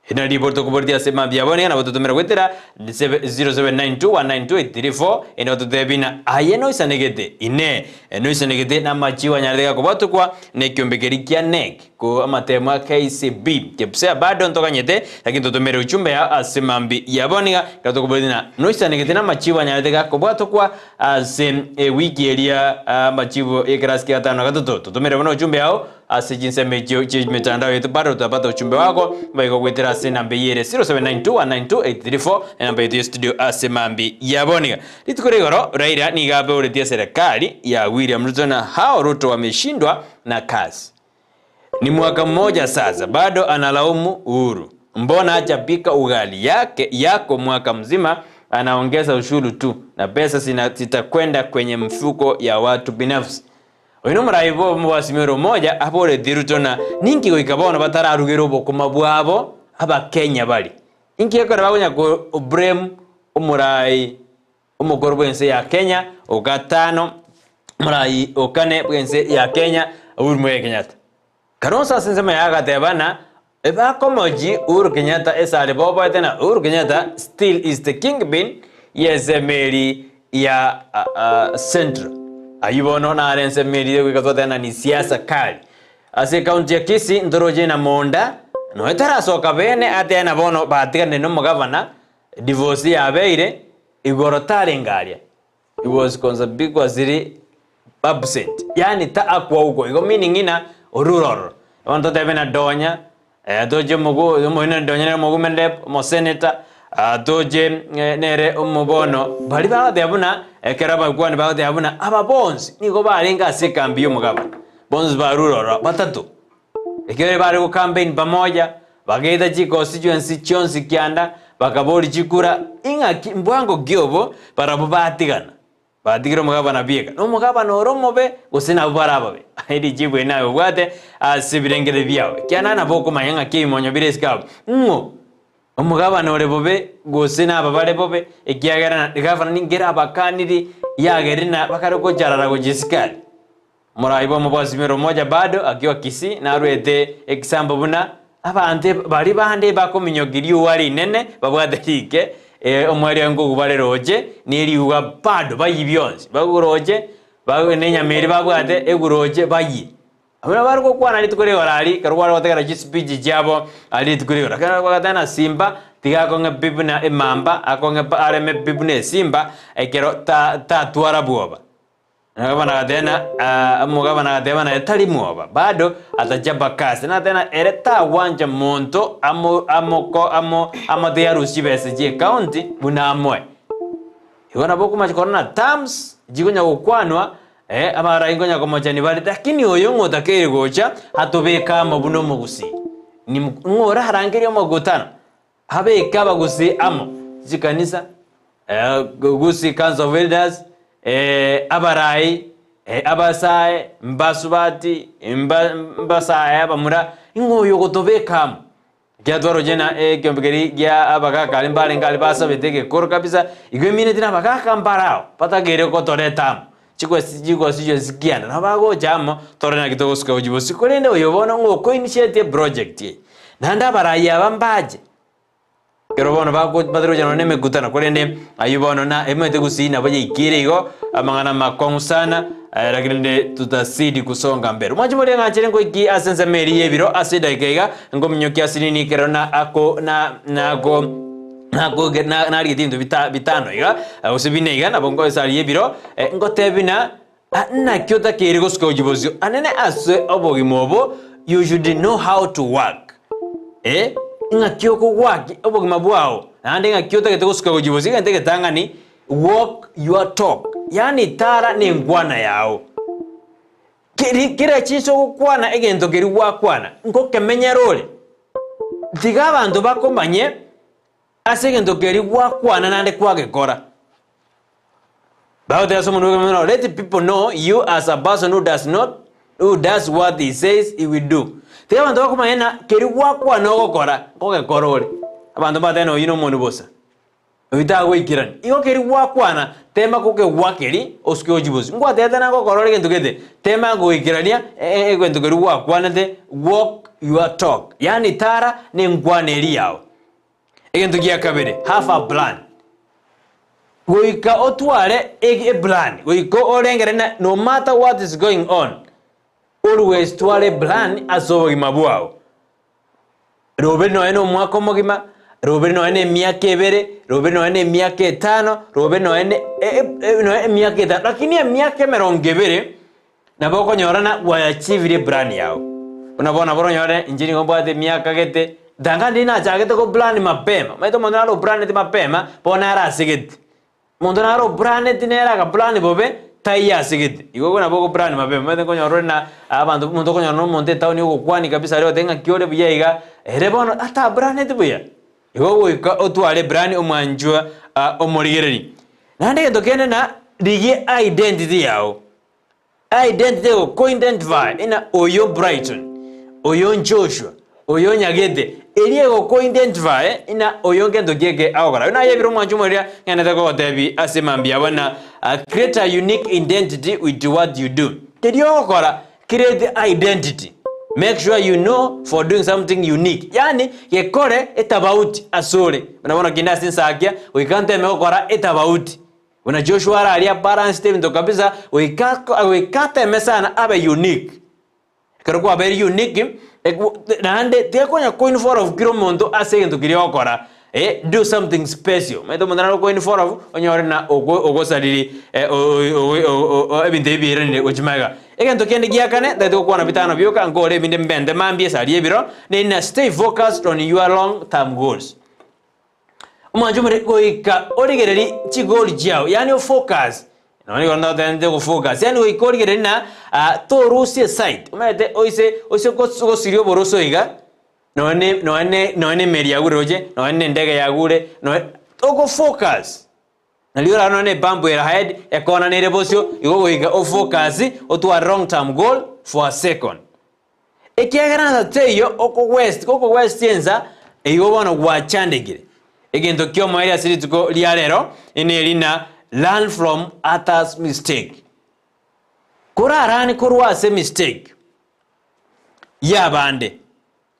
Eri nario ribori tokoboritia ase mambia ya bono iga nabo totomera goetera 0792192834 ende ototebie ng'a aye noisanegete inee noisanegete namachiu anyarete gakobwatokwa nekiombe keria kia NEC ko amatemo a KCB KPSEA bado ntoganyete lakini totomere ujumbe yao ase mambia ya bono iga ekero tokoboritia ng'a noisanegete namachiu anyarete gakobwatokwa Ase ewiki eria amachibu y'ekerasi kia gatano na gatato, totomere bono ochumbe ao ase chinsemo echio chi'emetandao yaito bado totapata ochumbe wako boigo goetera ase enamba eyio ere 0792192834 enamba yaito ya studio ase mambi ya bono iga. Rituko ria igoro Raila nigo abeoretie eserekari ya William Ruto na hao Ruto wameshindwa na kazi. Ni mwaka mmoja sasa bado analaumu Uhuru. Mbona hajapika ugali yake yako mwaka mzima anaongeza ushuru tu na pesa zitakwenda kwenye mfuko ya watu binafsi. Oyo nomorai bw'omobasimero omoja aboretie Ruto na ninki goika bono batararugera obokima bwabo abakenya bari. Inki ekero bakonya ko blame omorai Omokoro bw'ense ya Kenya o gatano, omorai o kane bw'ense ya Kenya Uhuru Muigai Kenyatta. Kalonzo ase ensemo yaye agateba ng'a ebakomochi Uhuru Kenyatta esare boboete na Uhuru Kenyatta still is the kingpin y'ensemo eri ya Central. Ayio bono nare ensemo eri goika twateba ng'a ni siasa kali. Ase ekaunti ya Kisii ntoroche na Monda nonya tarasoka bene atebe ng'a bono batiganire na omogavana Divorce yabeire igoro tarenge aria. It was consabikwa siri Absent, yaani ta akwa uko igo meaning ng'ina orure ororo. Bono totebe na Donya, eh, toche omogo omoino Donya nere omogumendep, omosenator, ah, toche eh, nere omo bono baria bagoteba buna ekero abakuani bagoteba buna aba bonsi nigo barenge ase ekambi ya omogabana, bonsi barure ororo batato. Ekero bare go campaign pamoja, bagaeta chiconstituency chionsi kianda, bakaboria chikura, ing'aki mbwango ki obo barabwo batigana. Batigire omogabana bieka, na omogabana ore omobe, gose nabwo bare ababe. Richibu eri naye obwate ase ebirengererio biao, ekiagera nabo okomanya ng'aki ebimonyo bire isiko abwo. Ng'o omogabana ore bobe, gose naba bare bobe, ekiagera gavana ninkere abakaniri yagerire na bakare gocharara gochia isiko aria. Morai bw'omobwasi Umoja bado akiwa Kisii narwete ekisambo buna abanto baria bande bakominyokia riuga rinene babwate rike omweri oye nkogwa bare roche ne riuga bado bayie bionsi bagwe roche ne enyama eria babwate egwe roche bayie. Abwo nabo bare gokwana rituko rigoro aria ekero kware gotegera chispeech chiabo aria rituko rigoro. Ekero bagateba na simba tiga akong'e pi buna emamba akong'e pa areme pi buna esimba ekero ta tatwara bwoba. Omogabana agateba, omogabana agateba naye tari mwoba, bado atachapa kasi. Nateba ere tagwancha monto amo amoko amo amotebi arusie chibesa chie county buna amoe. Igo nabo okomacha korora na terms chikonya gokwanwa eh, abarai nkonya komochani bare, lakini oyo ng'a otakeire gocha atobeke amo buna omogusii. Ni ng'a orarangerie omokutano. Abeke abagusii amo, chikanisa, Gusii Council of Elders, abarai, abasae, mbasubati, mbasae abamura, ing'o oyo ogotobeka amo? Ekiagera twaroche na ekeombe keria gia abagaka aria mbarenge aria basabete egekoro kabisa, igo emineti na abagaka mbare ao, batakeire gotoreta amo, chikwesi chigosi chionsi kianda, nabo bagocha amo, torore naki togosuka gochia bosio. Korende oyo bono ng'o oko initiate eproject eye. Naende abarai aba mbache, ekero bono bako batari gocha nonya na emekutano, korende ayio bono na emanyete gusii nabo yaikire igo, amang'ana amakong'u sana, lakini rende tutazidi kusonga mbele. Mwanche moria ng'achere ngoikie ase ensemo eria y'ebiro ase edagika iga, nkominyokia ase nini ekero na ako na nako nakoge na narigetie ebinto bita bitano iga, gose bine iga, nabo nkoesa aria ebiro, ngotebi buna Naki otakeire gosuka gochia bosio anene ase obogima obo, you should know how to work. Eh, ng'aki okogwaki obogima bwao, naende ng'aki otagete gosuka gochia bosio, egento egetang'ani, walk your talk, yaani tara na enkwana yao. Keri kera chinsa ogokwana egento keria gwakwana, nkokemenyera ore. Tiga abanto bakomanye ase egento keria gwakwana naende kwagekora. Bagoteba ase omonwa bw'ekemanyererio, Let people know you as a person who does not who does what he says he will do. Tiga abanto bakomanye ng'a keria gwakwana ogokora, nkogekora ore. Abanto mbatebe ng'a oyio nomonwe bosa, oyio tagoikerania. Igo keria gwakwana, tema kogegwakeria osuke gochia bosio. Ngwatebete ng'a ngokora ore egento gete, tema goikerania egento keria gwakwanete, walk your talk, yaani tara na enkwana eria yao. Egento gia kabere, have a plan. Goika otware eplan, goika orengere na no matter what is going on, always twara eplan ase obogima bwao. Robe nonya na omwaka omogima, robe nonya na emiaka ebere, robe nonya na emiaka etano, robe nonya na nonya emiaka etano, lakini emiaka emerongo ebere, Nabo okonyora ng'a gwayachievire eplan yao. Buna bono nabo oronyore inche nigo mbwate emiaka gete, tanga ndiri nachagete go plan mapema, omanyete omonto naro oplaneti mapema, bono naro asegete. Omonto naro oplaneti nere aga plan bobe, taiyo asegete. Igo igo nabo ogo plan mapema, omanyete nkonyora ore na abanto omonto okonyora na omonto etown ogokwania kabisa aria ogoteba ng'aki ore buya iga, ere bono ataplaneti buya. Igo goika otware eplan omwanchwa omorigereri. Naende egento kende na rigia identity yao. Identity egokoidentify ng'a oyo Brighton, oyo Joshua, oyo Nyagete, eria egokoidentify ng'a oyo ngento ki eke agokora. Oyo naye ebire omwancho omoria ng'endete kogotebi ase mambia abo ng'a create a unique identity with what you do. Keria ogokora, create identity. Make sure you know for doing something unique. Yaani gekore etabauti asore. Buna bono kinde ase ensakia, goika nteme gokora etabauti. Buna Joshua araria abalanced ebinto kabisa goika goika ateme sana abe unique. Ekero kwabeire unique, naende tekonya ko involve kera omonto ase egento keria ogokora. Eh, do something special. Omanyete omonto nare okoin follow onyore na ogo ogosariri eh, o- o- o- o- ebinto ebi biiranire gochia magega. Egento kende giakane, ntagete gokwana bitano bioka, nkore ebinde mbente mambia ase aria ebiro, neri stay focused on your long term goals. Omwancho omore goika origererie chigoli chiao, yaani ofocus, nonya nigo ntotenete gofocus, yaani goika origererie ng'a ah, torusia esight, omanyete oise oise gos gosiria oboroso iga, nonya ne nonya ne nonya ne emeri yagure roche, nonya ne endege yagure, nonya ogofocus, nario orare nonya ne ebump ere ahead, ekona nere bosio, igo goika ofocus, otware long term goal for a second. Ekiagera nsa teiyo okogwesti gokogwestia ensa, igo bono gwachandekire. Egento ki'omoerio ase rituko ria rero neri ng'a learn from others mistake. Korarane korwa ase mistake y'abande.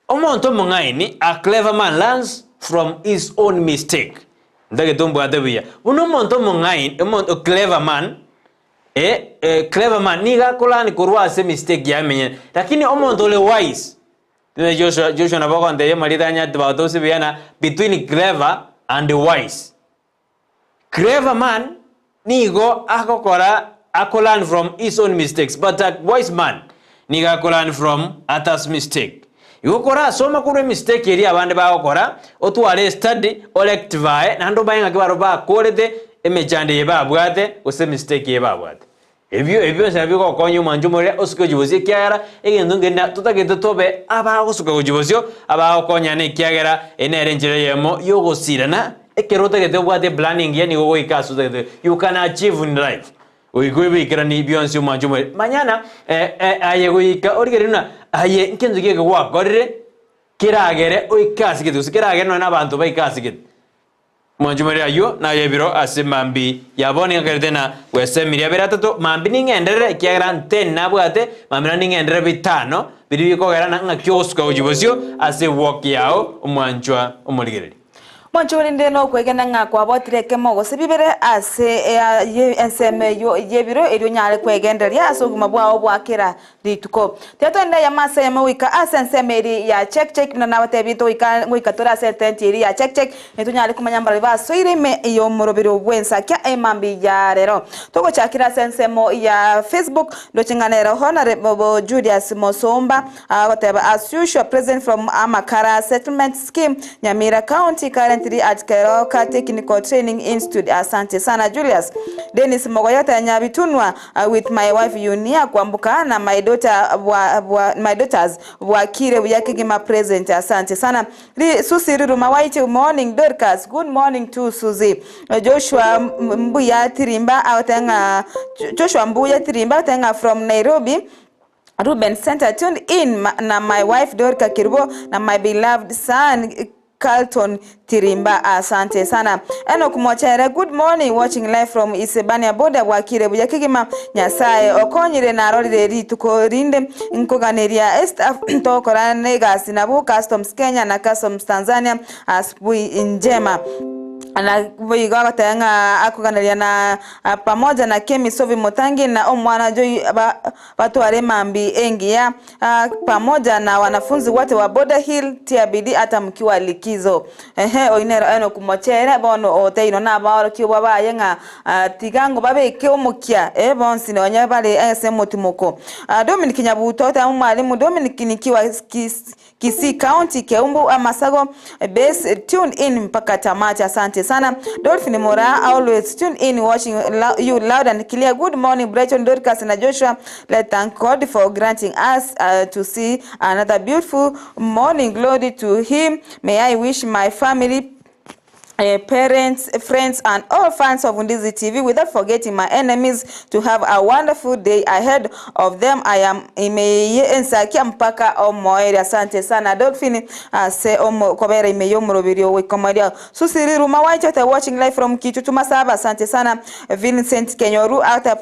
Omonto omong'aini, a clever man learns from his own mistake. Ntagete ombwate buya. Buna omonto omong'aini, omonto clever man, eh, eh, clever man nigo akolearn korwa ase mistake yaye emenyene. Lakini omonto ore wise, Tinde Joshua, Joshua nabo ogontebia amarieta anya about ase buya na between clever and wise. Clever man nigo agokora ako learn from his own mistakes but a wise man nigo ako learn from others mistake. Igo korasoma korwa emistake eria abande bagokora, otware estudy, orectify naende omanye ng'aki barobwo bakorete emechando eye babwate gose emistake eye babwate. Ebio ebio bionsi nabio bigokonya omwancho omorere osuke gochia bosio ekiagera egento nkeri na totagete tobe abagosuka gochia bosio abagokonyana ekiagera eye nere enchera eyemo yogosirana ekero otagete obwate eplan engiya nigo ogoika ase otagete you can achieve in life goika obiikeranie bionsi omwancho omorere manyana aye goika origereria buna aye nkento ki eke gwakorire keragere oike ase gete gose keragere nonye na abanto baike ase gete. Mwanche more ayio naye ebiro ase mambi ya bono ning'akerete na gwesemiria abere atato, mambi ning'enderere, ekiagera nteni nabwate, mambi naende ning'enderere bitano, biria bikogera na ng'aki ogosuka gochia bosio ase ewalk yao, omwanchwa omorigereria. Mwanche orende nokwegena ng'a kwabwatire ekemo gose bibere ase ensemo eyio y'ebiro erio onyare kwegendereria ase obogima bwao bwa kera rituko. Tiga togende eyemo ase eyemo goika ase ensemo eria ya check check buna nabatebirie togoika ngoika tore ase etenti eria ya check check nitonyare komanya mbarabwo basoire ime y'omorobero bw'ensakia emambia ya rero. Togochakera ase ensemo ya Facebook ndoche ng'a nere Honourable Julius Mosomba agoteba as usual present from Amakara Settlement Scheme Nyamira County currently at Keroka Technical Training Institute asante sana Julius. Dennis Mogoya oteba Nyabitunwa With my wife Yunia Kwamboka na my daughter bwa bwa my daughters bwakire buya kegima present asante sana Ri Susie Riruma Waite morning Dorcas good morning too Susie Joshua Mbuya Tirimba agoteba ng'a Joshua Mbuya Tirimba agoteba ng'a from Nairobi Ruben Center tuned in na my wife Dorca Kerubo na my beloved son Carlton Tirimba asante sana. Enock Mochere good morning watching live from Isebania border bwakire buya kegima Nyasaye okonyire narorire rituko rinde nkoganeria estaff togokora negasi nabwo Customs Kenya na Customs Tanzania Asubuhi njema na boigo agoteba ng'a akoganeria na pamoja na Kemi Sophie Mutangi na omwana Joy batware mambi engiya pamoja na wanafunzi wote wa Border Hill tia bidii ata mkiwa likizo. Ehe oyio nere Enock Mochere bono oteino nabaorokigwa baye ng'a tiga ngo babeke omokia eh bonsi nonya bare ase omotimoko. Dominic Nyabuto oteba omwalimu Dominic nikiwa Kisii County, Keumbu Amasago Base tune in mpaka tamati asante sana Dolphin Moraa always tune in watching you loud and clear good morning Brighton Dorcas na Joshua let thank God for granting us uh, to see another beautiful morning glory to him may I wish my family eh, parents, friends, and all fans of Ndizi TV without forgetting my enemies to have a wonderful day ahead of them. I am imeye ensakia mpaka omoerio. Asante sana Dolphin ase omo kobera imeye omoroberi ogoikomoria. Susi Riruma Waichote watching live from Kitutu Masaba. Asante sana Vincent Kenyoru ata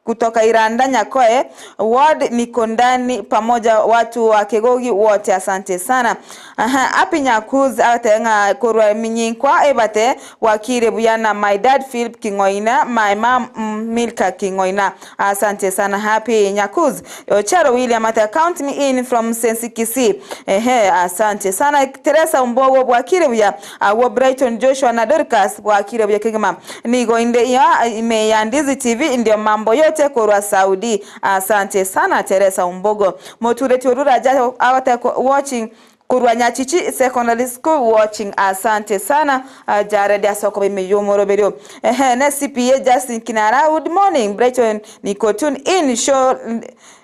Kutoka Iranda Nyakoe ward niko ndani pamoja watu wa Kegogi wote asante sana. Aha, Happy Nyakuz agoteba ng'a korwa Minyinkwa ebate bwakire buya na my dad Philip King'oina my mum Milka King'oina asante sana Happy Nyakuz. Ocharo William ate count me in from Sensi Kisii ehe asante sana Teresa Ombogo bwakire buya Agwo Brighton Joshua na Dorcas bwakire buya kegima. Nigo inde iya ime ya Ndizi TV ndio mambo yote korwa Saudi. Asante sana Teresa Ombogo. Motureti Oruraja agoteba watching korwa Nyachichi Secondary School watching. Asante sana Jared ase okoba ime y'omoroberio. Ehe ne CPA Justin Kinara good morning Brighton niko tune in show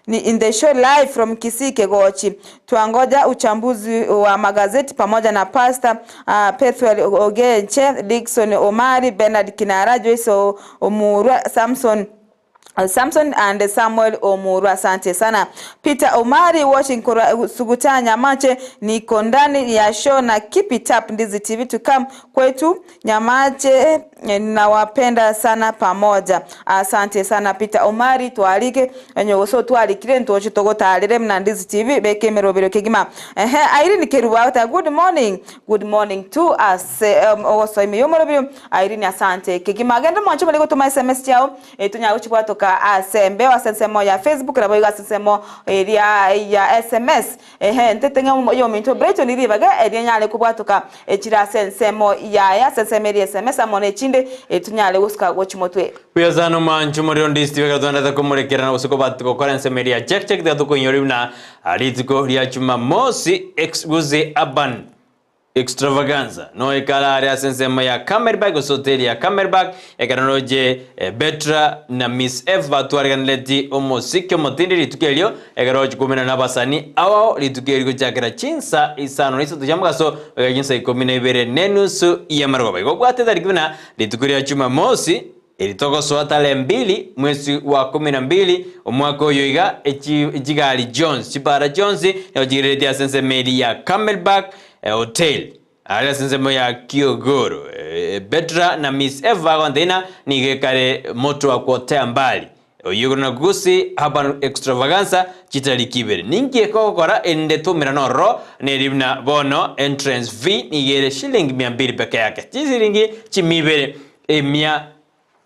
Ni in the show live from Kisii Kegochi. Twangoja uchambuzi wa magazeti pamoja na Pastor uh, Pethuel Ogenche, Dickson Omari, Bernard Kinara, Joyce Omurwa, Samson Samson and Samuel Omurwa, asante sana. Peter Omari watching korwa Suguta Nyamache, niko ndani ya show na keep it up Ndizi TV to come kwetu Nyamache, nawapenda sana pamoja. Asante sana Peter Omari twarike onye gose otwarikire ntoche togotarere buna Ndizi TV beka emerobero kegima. Ehe Irene Kerubo agoteba good morning, good morning to ase um, ogosoa ime y'omorobio Irene asante kegima. Genda mwanche more gotoma SMS chiao eh, tonyare gochibwatoka ase embeo ase ensemo ya Facebook nabo igo ase ensemo eria ya SMS. Ehe ntete ng'a oyominto Brighton ribaga eria nyare kobwatoka Echire ase ensemo yaye, ase ensemo eria SMS amo nechinde, tonyare gosuka gochia motwe. Buya sana omwancho omorero ndisiti ekero twenderete komorekerana gose kobat gokora ensemo eria check check tiga tokoinyora buna rituko ria jumamosi ex gose urban extravaganza noekare are ase ensemo ya Camelback gose hoteli ya Camelback ekero roche Betra na Miss F batwareganereti omosiki omotindi rituko erio Ekero ochikumera nabasani ao rituko eri gochakera chinsa isano na isato chia mogaso goika chinsa ikomi na ibere na enusu y'amarogoba. Igo obwate tariki buna rituko ria Jumamosi, eri togosoa tarehe mbili mwezi wa kumi na mbili omwaka oyo iga, echi chigari chionsi chipara chionsi nigo chigereretie ase ensemo eria ya Camelback Hotel aria ase ensemo ya Kiogoro. Betra na Miss Eva agontebia nigo ekare moto wa kuotea mbali. Oyio korwa na Gusii Urban Extravaganza chitariki ibere. Ninki ekogokora erinde tomerane ororo neri buna bono entrance fee nigo ere shilingi mia mbili peke yake. Chisiringi chimia ibere emia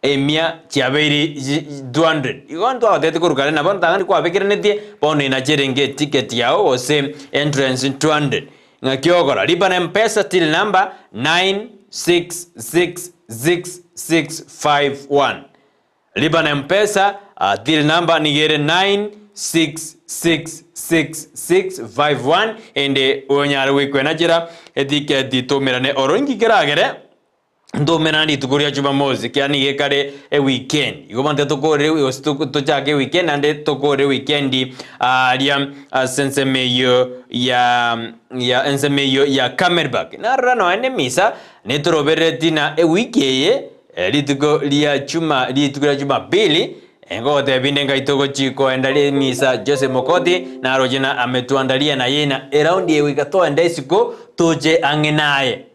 emia chiabeire 200. Igo ntwagotebeti korwa kare nabo ntang'ani kwabekeranetie bono inache erenge eticket yao gose entrance 200. Ng'aki ogokora? Lipa na Mpesa till number 9666651. Lipa na Mpesa, till number nigo ere 9666651 ende onyare goikwenachera etiketi tomerane oro inki keragere ntomerane rituko ria Jumamosi ekiagera nigo ekare eweekend igo bono tokorere gose tochake eweekend naende tokore weekend aria ase ensemo eyio ya ya ensemo eyio ya Camelback. Narora nonya na emisa netoroberereti na ewiki eye Rituko ria chuma rituko ria Jumapili, ngogotebia inde ngai togochi koenda rimisa Jose Mokoti naroche na ametuandalia naye na eraundi eye goika toende isiko toche ang'e naye.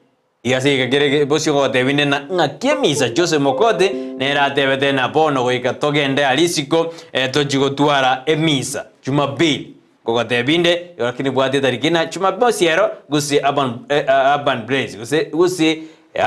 Iga ase egeka kere bosio ngogotebia inde na ng'aki emisa Jose Mokoti nere atebete na bono goika togende aria isiko tochi gotwara emisa Jumapili. Ngogotebia inde lakini bwate etariki na Jumamosi ero gose urban, urban blaze gose gose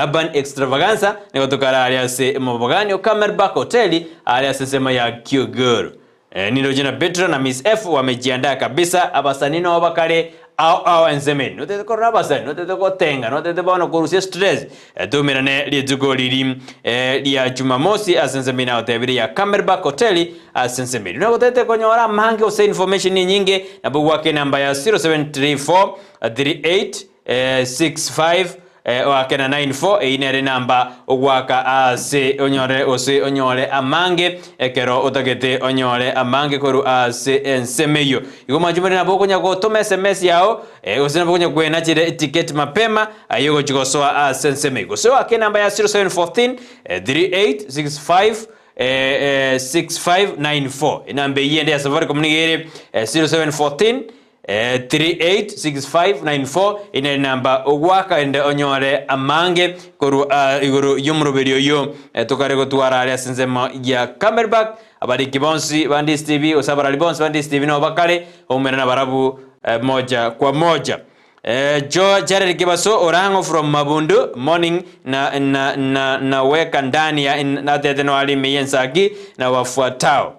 Urban Extravaganza nigo tokare aria ase emobogani o Camelback Hoteli aria ase ensemo ya Kiogoro. Eh, niroche na Petro na Miss F wamejiandaa kabisa abasani noo bakare ao ao ensemo eye. Notete korora abasani, notete gotenga, notete bono korusia stress. Eh, toumerane rituko riri eh, ria Jumamosi ase ensemo eye nagotebire ya Camelback Hoteli ase ensemo eye. Nagotete konyora amange gose information enyinge nabo gwaka enamba ya 0734 38 65 oake na 94 eyio nere enamba ogwaka ase onyore gose onyore amange ekero otagete onyore amange korwa ase ensemo eyio. Igo mwanche more nabo okonya gotoma sms yao gose nabo okonya kwenachera eticket mapema aye ogochi gosoa ase ensemo eyio. Gose oake enamba ya 0714 38 65 6594 enamba eyio ende ya Safaricom nigo ere 0714 386594 eye nere namba ogwaka ende onyore amange korwa ah, igoro y'omoroberi oyio eh, tokare gotwara are ase ensemo ya Camelback Abariki bonsi ba Ndisi TV gose abarari bonsi ba Ndisi TV nabo bakare oumera nabarabwo moja kwa moja. Joe Jared Kibaso Orango from Mabundu morning na na na naweka ndani ya natete no alime yensaki na wafuatao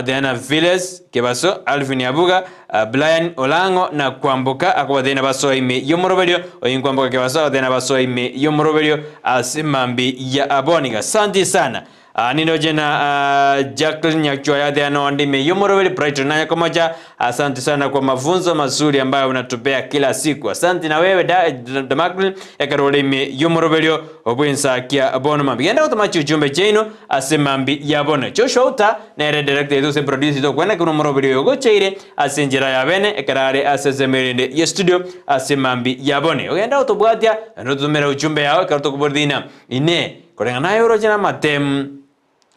Diana Viles Kibaso Alvin Abuga Brian Olango na Kwamboka akobathina basoa ime yomoroberio oyin Kwamboka Kibaso akobathina basoa ime yomoroberio ase mambi ya aboniga santi sana Ah, nindoche na ah, Jacqueline Nyakchwaya Adhiano Ndime Yomoroweli Brighton naye komoja. Asante sana kwa mafunzo mazuri ambayo unatupea kila siku. Asante na wewe da, Damaklin ekarolimi yomorobelio obwensakia bono mambi. Genda gotoma ujumbe cheino ase mambi ya bono. Joshua Uta nere director yetu se producer to kwena kuno morobelio yogocheire ase njira ya bene ekarare ase semerende ye studio ase mambi ya bono. Ogenda gotobwatia notumera ujumbe yao ekarotokuborithina ine koreng'ana naye oroche na amatemu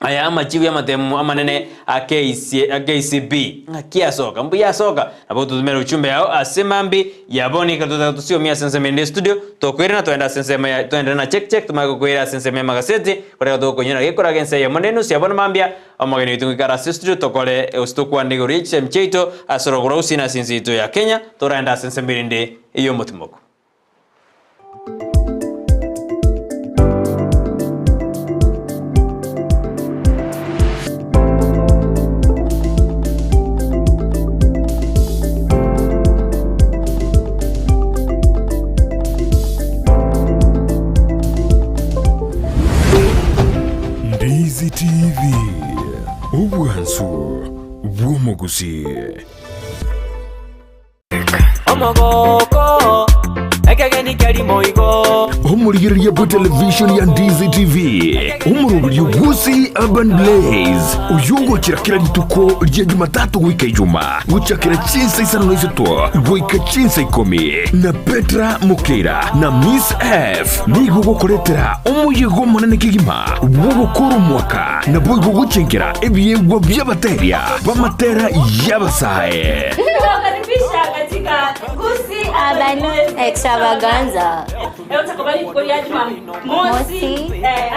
aya amachibu ya amatemu amanene a KC a KCB ng'aki asoka mbuya asoka nabo tutumere uchumbe yao ase mambi yaboni katusiomia ase studio tokwirana twenda ase ensemo ya twende na check check tumanye gokwira ase ensemo ya magaseti koreka tokonyora gekora gense ya monene nusu yabona mambia omogeni oito ngoikara ase studio tokore gose tokwane igoro ya chisemi chiaito ase orogoro gusii na ase ense yaito ya Kenya toraende ase ensemo erinde ey'omotimoko. Ndizi TV, obwansu bw'omogusi. Omogoko, ekegeni keri moigo. Omorigereria bwe television ya Ndizi TV, omoroberio bw'Usi Urban Blaze, oyio ogochera kera rituko ria Jumatatu goika Ijuma, gochakera chinsa isano na isato goika chinsa ikomi, na Petra Mokeira na Miss F nigo gokoretera omoyega omonene kegima bw'ogokora omwaka naboigo gochenkera ebiegwa bi'abateria b'amatera y'abasae. Tunawakaribisha katika Gusii Urban Extravaganza. Leo tutakuwa rituko ria Jumamosi Mosi.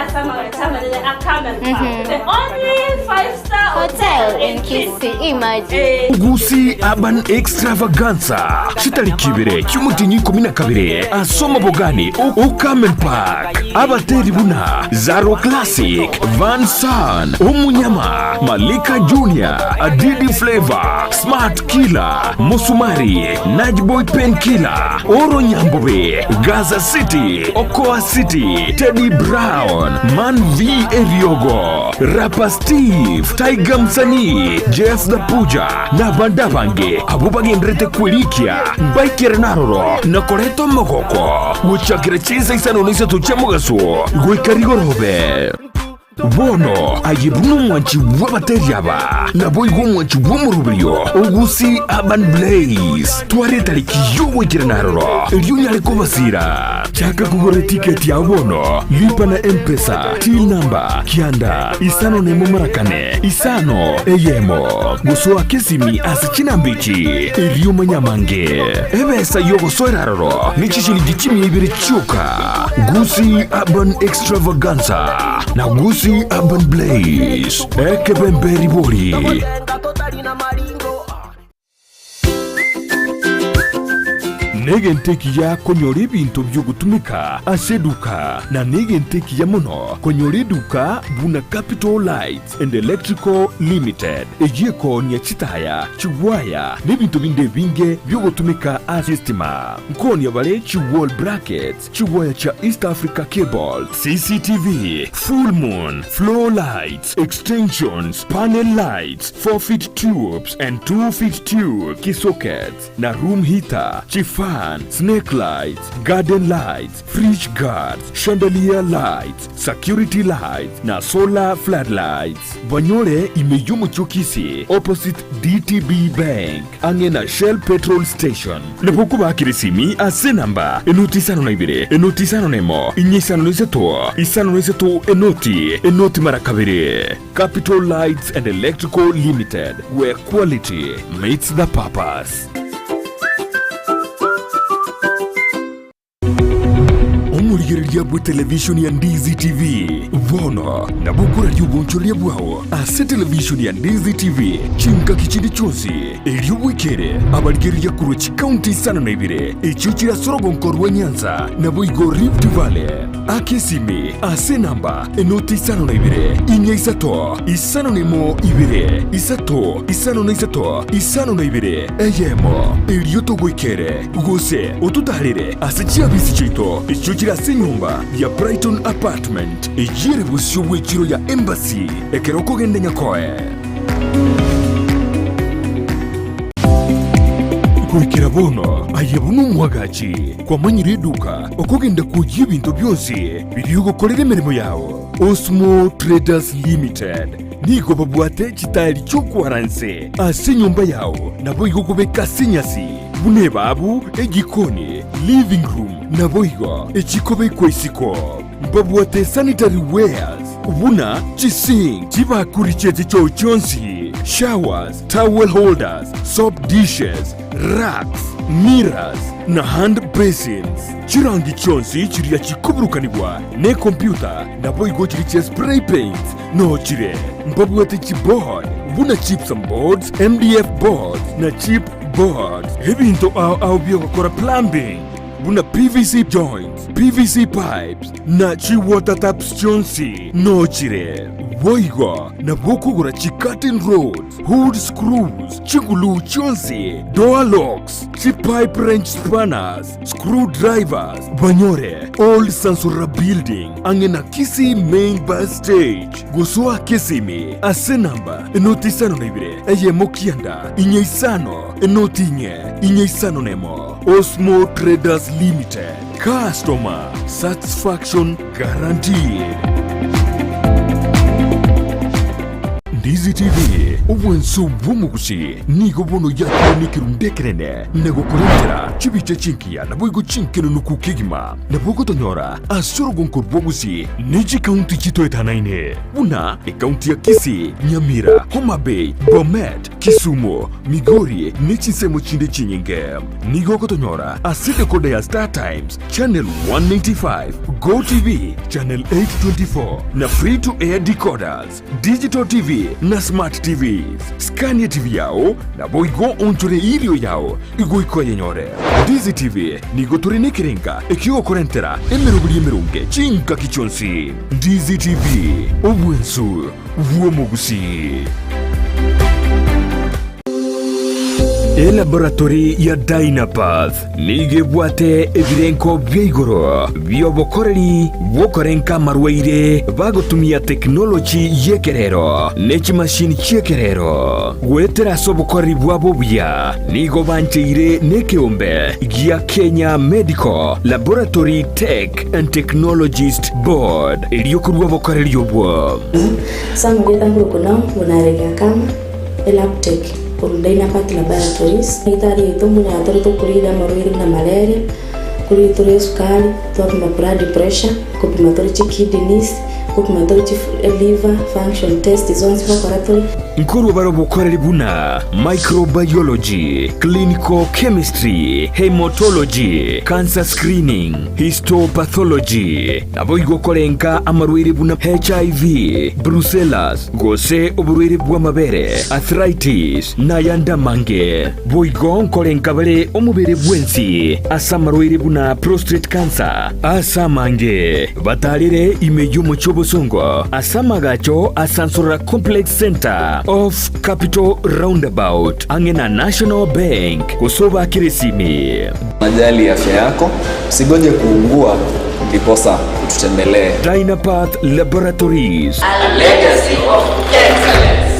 asa mawetamane a Camel Park. The only five star Hotel in Kisii, imagine. Gusii Urban Extravaganza chitariki ibere chi'omotienyi ikomi na kabere ase omobogani o Carmen Park. Abateri buna Zaro Classic, Van San, Omunyama, Malika Junior, Adidi Flavor, Smart Killer, Musumari, Najboy Pen Killer, Oro Nyambobe, Gaza City, Okoa City, Teddy Brown, Man V Eriogo, Rapper Steve, Tiger Msanii, Jeff the Puja na abande abange abwo bagenderete kwerikia mbaikere naroro na koreta omogoko gochakera chinsa isano na isato chia mogaso goika rigorobe. Bono aye buna omwanchi bw'abateri aba, naboigo omwanchi bw'omoroberio o Gusii Urban Blaze. Twara etariki y'ogoikerana aroro, erio onyare kobasira. Chaka kogora etiketi yao bono, lipa na M-Pesa, till number, kianda, isano nemo mara kane, isano, eyemo. Gosoa kesimi ase chinamba echi, erio omanye amange. Ebesa y'ogosoera aroro ne chishilingi chimia ibere chioka. Gusii Urban Extravaganza na Gusii Urban Blaze, ekebembe ribori. Negento ekiya konyora ebinto bi'ogotumeka ase eduka, na negento ekiya mono konyora eduka buna Capital Lights and Electrical Limited, eyio ekoonia chitaya, chigwaya, na ebinto binde ebinge bi'ogotumeka ase estima. Nkoonia bare chi wall brackets, chigwaya chia East Africa Cable, CCTV, full moon, floor lights, extensions, panel lights, 4 feet tubes and 2 feet tube, kisockets, na room heater, chifan, snake lights, garden lights, fridge guards, chandelier lights, security lights na solar floodlights. Banyore ime y'omochie o Kisii opposite DTB Bank ang'e na Shell petrol station. Nabo okobakera esimi ase enamba enoti isano na ibere enoti isano na emo inye isano na isato isano na isato enoti enoti mara kabere. Capital Lights and Electrical Limited, where quality meets the purpose. Omorigereria bw'etelevishoni ya Ndizi TV, bono nabo okoraria obonchoreria bwao ase televishoni ya Ndizi TV chingaki chinde chionsi, erio bwekere abarigereria korwa chikaunti 52 echio chire ase orogonko rwa Nyanza naboigo Rift Valley. Aka esimi ase enamba enoti 52 4 3 51 2 3 53 52 eyemo, erio togoikere gose ototaarere ase chiabisi chiaito echio chire ase enyomba ya Brighton Apartment, eyio ere bosio bw'echiro ya Embassy ekero okogenda Nyakoe. Goikera bono aye buna omwagachi kwamanyire eduka okogenda kwoyia ebinto bionsi biria ogokorera emeremo yao. Osmo Traders Limited nigo babwate chitaeri chi'okwara nse ase enyomba yao naboigo okobeka ase enyasi buna ebabu, ejikoni, living room naboigo echikobekwa isiko. Mbabwate sanitary wares buna chisink, chibakuri chie chichoo chionsi, showers, towel holders, soap dishes, racks, mirrors na hand basins. Chirangi chionsi chiria chikoburukanigwa nekompyuta naboigo chiria chia spray paints noo chire. Mbabwate chiboard buna gypsum boards, MDF boards na chip boards. Ebinto ao ao biogokora plumbing buna PVC joints, PVC pipes na chi water taps chionsi noo chire. Boigo nabo okogora chi curtain rods, hood screws, chiguluu chionsi, door locks, chi pipe wrench spanners, screw drivers, banyore Old Sansora Building ang'e na Kisii Main Bus Stage. Gosoa Kisimi ase namba 052 1 9 5 0 4 5 1. Osmo Traders Limited, customer satisfaction guaranteed. Ndizi TV, obwanso bw'omogusi nigo bono yakire nekerundu ekenene na gokorentera chibicha chingiya naboigo chinkenenuku kegima. Nabo ogotonyora ase orogonko rw'obogusi ne chikaunti chitoetanaine buna ekaunti ya Kisii, Nyamira, Homa Bay, Bomet, Kisumu, Migori ne chinsemo chinde chinyinge. Nigo ogotonyora ase decoder ya Star Times, Channel 195, Go TV, Channel 824 na Free to Air decoders, Digital TV na Smart TVs. Scania TV yao naboigo onchore irio yao igoika oyenyore. Ndizi TV nigo tore nekerenga ekiogokorentera emeroberi emeronge chingaki chionsi. Ndizi TV, obwensu bw'omogusii. Elaboratory ya Dynapath nigo ebwate ebirenko bia igoro bi'obokoreri bw'okorenka amarwaire bagotumia tekinoloji y'ekerero ne chimashini chi'ekerero. Goetera ase obokoreri bwabo obuya nigo bancheire nekeombe gia Kenya Medical Laboratory Tech and Technologist Board erio korua obokoreri obwo. Samuel etang'uruko nao buna arenge akama elabtech korwa Dynapath Laboratories. Daktari oito mbuna tore tokorire amarwaire buna malaria, korire tore esukari, twapima blood pressure, kopima tore chikidneys, kopima tore chi liver function test zonsi gokora tore. Nkorwa bare obokoreri buna microbiology, clinical chemistry, haematology, cancer screening, histopathology, Naboigo korenka amarwaire buna HIV, brucellas, gose oborwaire bw'amabere, arthritis, na ayande amange. Boigo nkorenka bare omobere bwensi ase amarwaire buna prostate cancer. Ase amange batarire ime y'omochie obosongo ase amagacho a Sansorora Complex Centre off Capital Roundabout ang'e na National Bank gose obakere esimi. Unajali afya yako, usigoje kuugua ndiposa ututembelee. Dynapath Laboratories. A legacy of excellence.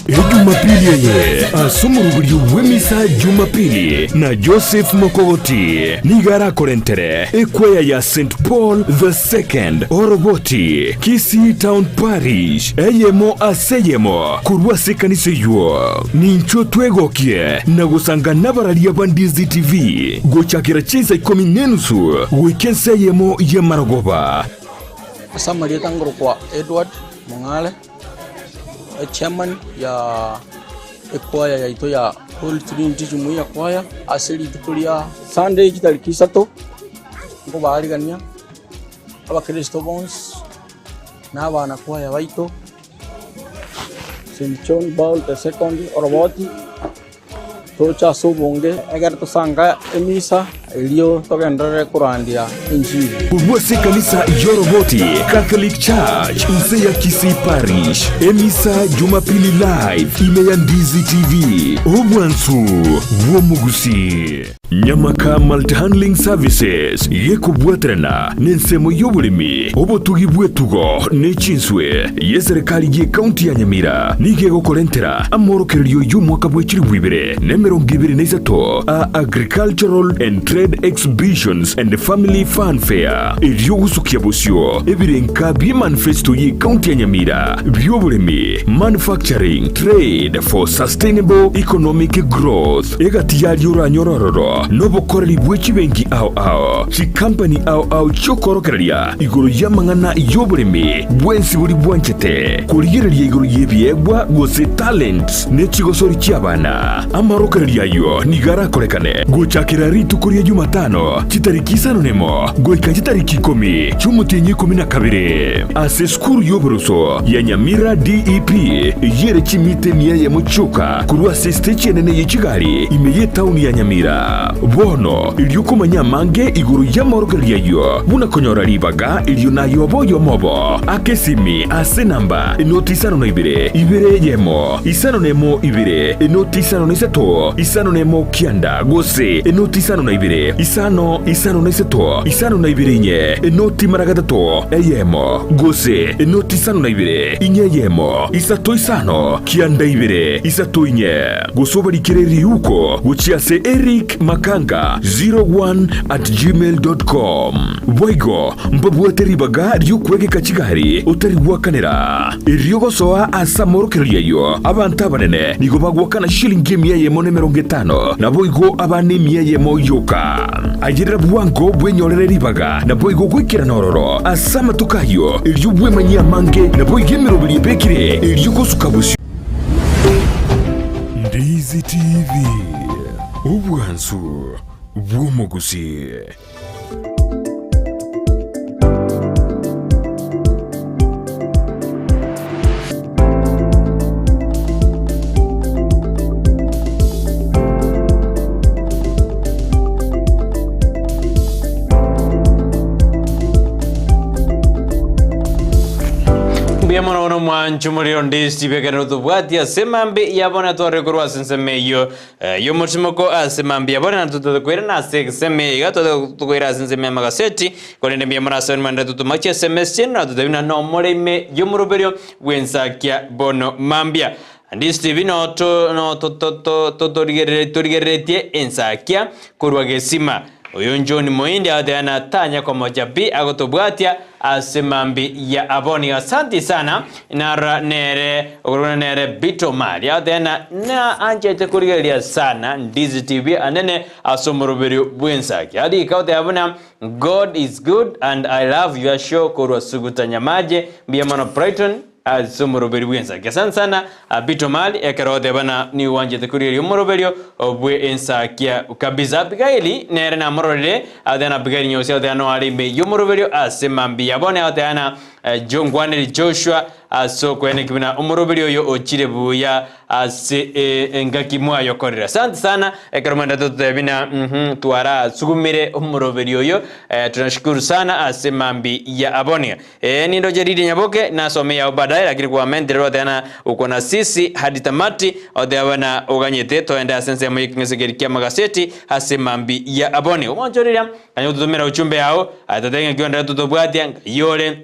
Ejumapili Emambia eye ase omoroberio bw'emisa Jumapili na Joseph Mokogoti nigo arakorentere ekwaya ya St Paul the Second Oroboti, Kisii Town Parish, eyemo ase eyemo korwa ase ekanisa eywo. Ninchwo twegokie na gosanga nabararia ba Ndizi TV gochakera chinsa ikomi nenusu goika ensa eyemo y'amarogoba. Ase amarieta ngorokwa Edward Mong'are, echairman ya ekwaya yaito ya Holy Trinity Jumuiya Choir ase rituko ria Sunday chitariki isato nkobaarigania abakristo bonsi na abana kwaya baito St John Paul the Second oroboti Toche ase obonge, ekero tosanga emisa, erio togenderere korandia enchili. Korwa ase ekanisa y'Oroboti Catholic Church inse ya Kisii Parish, emisa Jumapili Live ime ya Ndizi TV, obwansu bw'omogusii. Nyamaka Multihandling Services gekobwaterana nensemo y'oboremi, obotugi bw'etugo ne chinswe y'eserekari y'ecounty ya Nyamira nigo egokorentera amorokererio y'omwaka bwe chilifu ibere na emerongo ebere na isato a Agricultural and Trade Exhibitions and Family Fun Fair erio gosukia bosio ebirenka bi'emanifesto y'ecounty ya Nyamira bi'oboremi, Manufacturing, Trade for Sustainable Economic Growth. Egati yaria oranyore ororo nobokoreri bwe chibenki ao ao, chikampani ao ao chi'okorokereria igoro y'amang'ana y'oboremi bwensi boria bwanchete korigereria igoro y'ebiegwa gose talents ne chigosori chi'abana. Amarokererio ayio nigo arakorekane gochakera rituko ria Jumatano chitariki isano nemo goika chitariki ikomi chi'omotienyi ikomi na kabere ase esukuru y'oboroso ya Nyamira DEP eyio ere chimita emia eyemo chioka Korwa ase esitechi enene ye chigari ime y'etauni ya Nyamira. Bono erio komanya amange igoro y'amorokererio ayio, buna konyora ribaga erio naye obe oyomo obo, aka esimi ase enamba enoti isano na ibere, ibere eyemo, isano na emo ibere, enoti isano na isato, isano na emo kianda, gose enoti isano na ibere, isano, isano na isato, isano na ibere inye, enoti mara gatato, eyemo, gose enoti isano na ibere, inye eyemo, isato isano, Kianda ibere, isato inye, gose obarikere riuko gochia ase Eric Makanga 01 at gmail dot com. Boigo mbabwate ribaga ri'okwegeka chigari otari goakanera. Erio gosoa ase amorokererio ayio, abanto abanene nigo bagoakana shilingi emia eyemo na emerongo etano, naboigo abana emia eyemo yoka. Ayerera bwango bwenyorere ribaga, naboigo goikerana ororo ase amatuko ayio, erio bwemanyie amange, naboigo emeroberi ebekire, erio gosuka bosio. Ndizi TV, obwansu bw'omogusii. Mbuya mono bono mwancho moriro ndisi bekero tobwati ase mambi yabona tware korwa ase ensemo eyio eh, y'omotimoko ase mambi yabona na totokoirana ase ensemo iga totokoira ase ensemo y'amagaseti korende mbuya mono ase mande totoma chiSMS chiaino na totebia buna nomore ime y'omoroberio bw'ensakia bono mambia. Ndisi no to no to to to to torigereretie ensakia korwa gesima. Oyo John Moindi agoteba na tanya komocha pi agotobwatia ase mambi ya aboni. Asanti sana narora nere okorokana nere Bito Mali agoteba na na anchete korigereria sana Ndizi TV anene ase omoroberio bw'ensakia. Arika agoteba buna God is good and I love your show korwa Suguta Nyamaje mbuya mono Brighton Ase omoroberio bw'ensaki. Asante sana Abito Mali ekero ogoteba na nigo gwanchete korigereria omoroberio bwe ensakia kabisa. Abigaili nere namororire agoteba na Abigaili nyosi agoteba no are ime y'omoroberio ase mambia. Bono agoteba na Jo nkwanere Joshua ase okoeneki buna omoroberio oyo ochire buya ase engaki mwayokorire. Asante sana ekero mwendete totebi na mhm twarasugumire omoroberio oyo tunashukuru sana ase mambi ya abonia. Ee, nindoche riria nyaboke nasome yao baadaye, lakini kwamentire roteba na uko na sisi hadi tamati, oteba na oganyete toende ase ensemo y'ekeng'ese keria ki'amagaseti ase mambi ya aboni. Omwancho riria kanya gototomera uchumbe yao, aye totebe ng'aki oenderete totobwatia, ng'ai ore.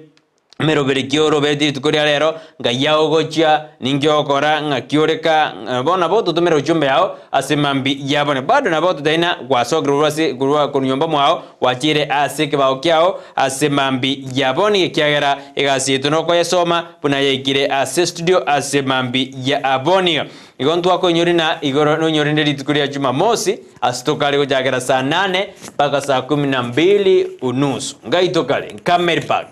Emeroberi ki orobeti rituko ria rero, ngai aogochia, ninki ogokora, ng'aki ore ka, bono nabo ototomere ujumbe yao ase mambi yabone. Bado nabo ototebie ng'a gwasokire korwa ase korwa korwa nyomba mwao, gwachire ase ekebao kiao ase mambi ya bono ekiagera egasi yaito nokoyesoma buna yaikire ase studio ase mambi ya bono. Igo ntwakoinyori na igoro nonyorinde rituko ria Jumamosi ase tokare gochakera saa nane mpaka saa kumi na mbili unusu. Ngai tokare, Nkameri Park.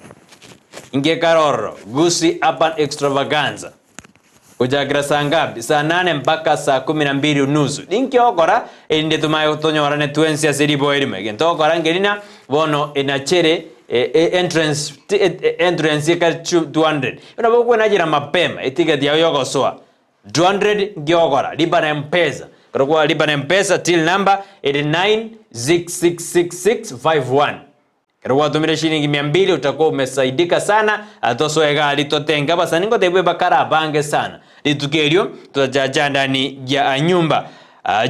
Ingekare ororo, Gusii Urban Extravaganza. Gochakera saa ngapi? Saa nane mpaka saa kumi na mbili unusu. Ninki ogokora erinde tomaye tonyorane twensi ase riboa erimo? Egento ogokora nkeri na bono enachere entrance entrance ekare 200. Nabo okwenachera mapema eticket yao yogosoa 200 nkiogora, lipa na mpesa. Ekero kwa lipa na mpesa till number ere 9666651. Ekero gwatomire shilingi mia mbili utakuwa umesaidika sana, tosoe egari totenge abasani ngotebwe bakare abange sana. Rituko erio tutachacha ndani ya nyumba.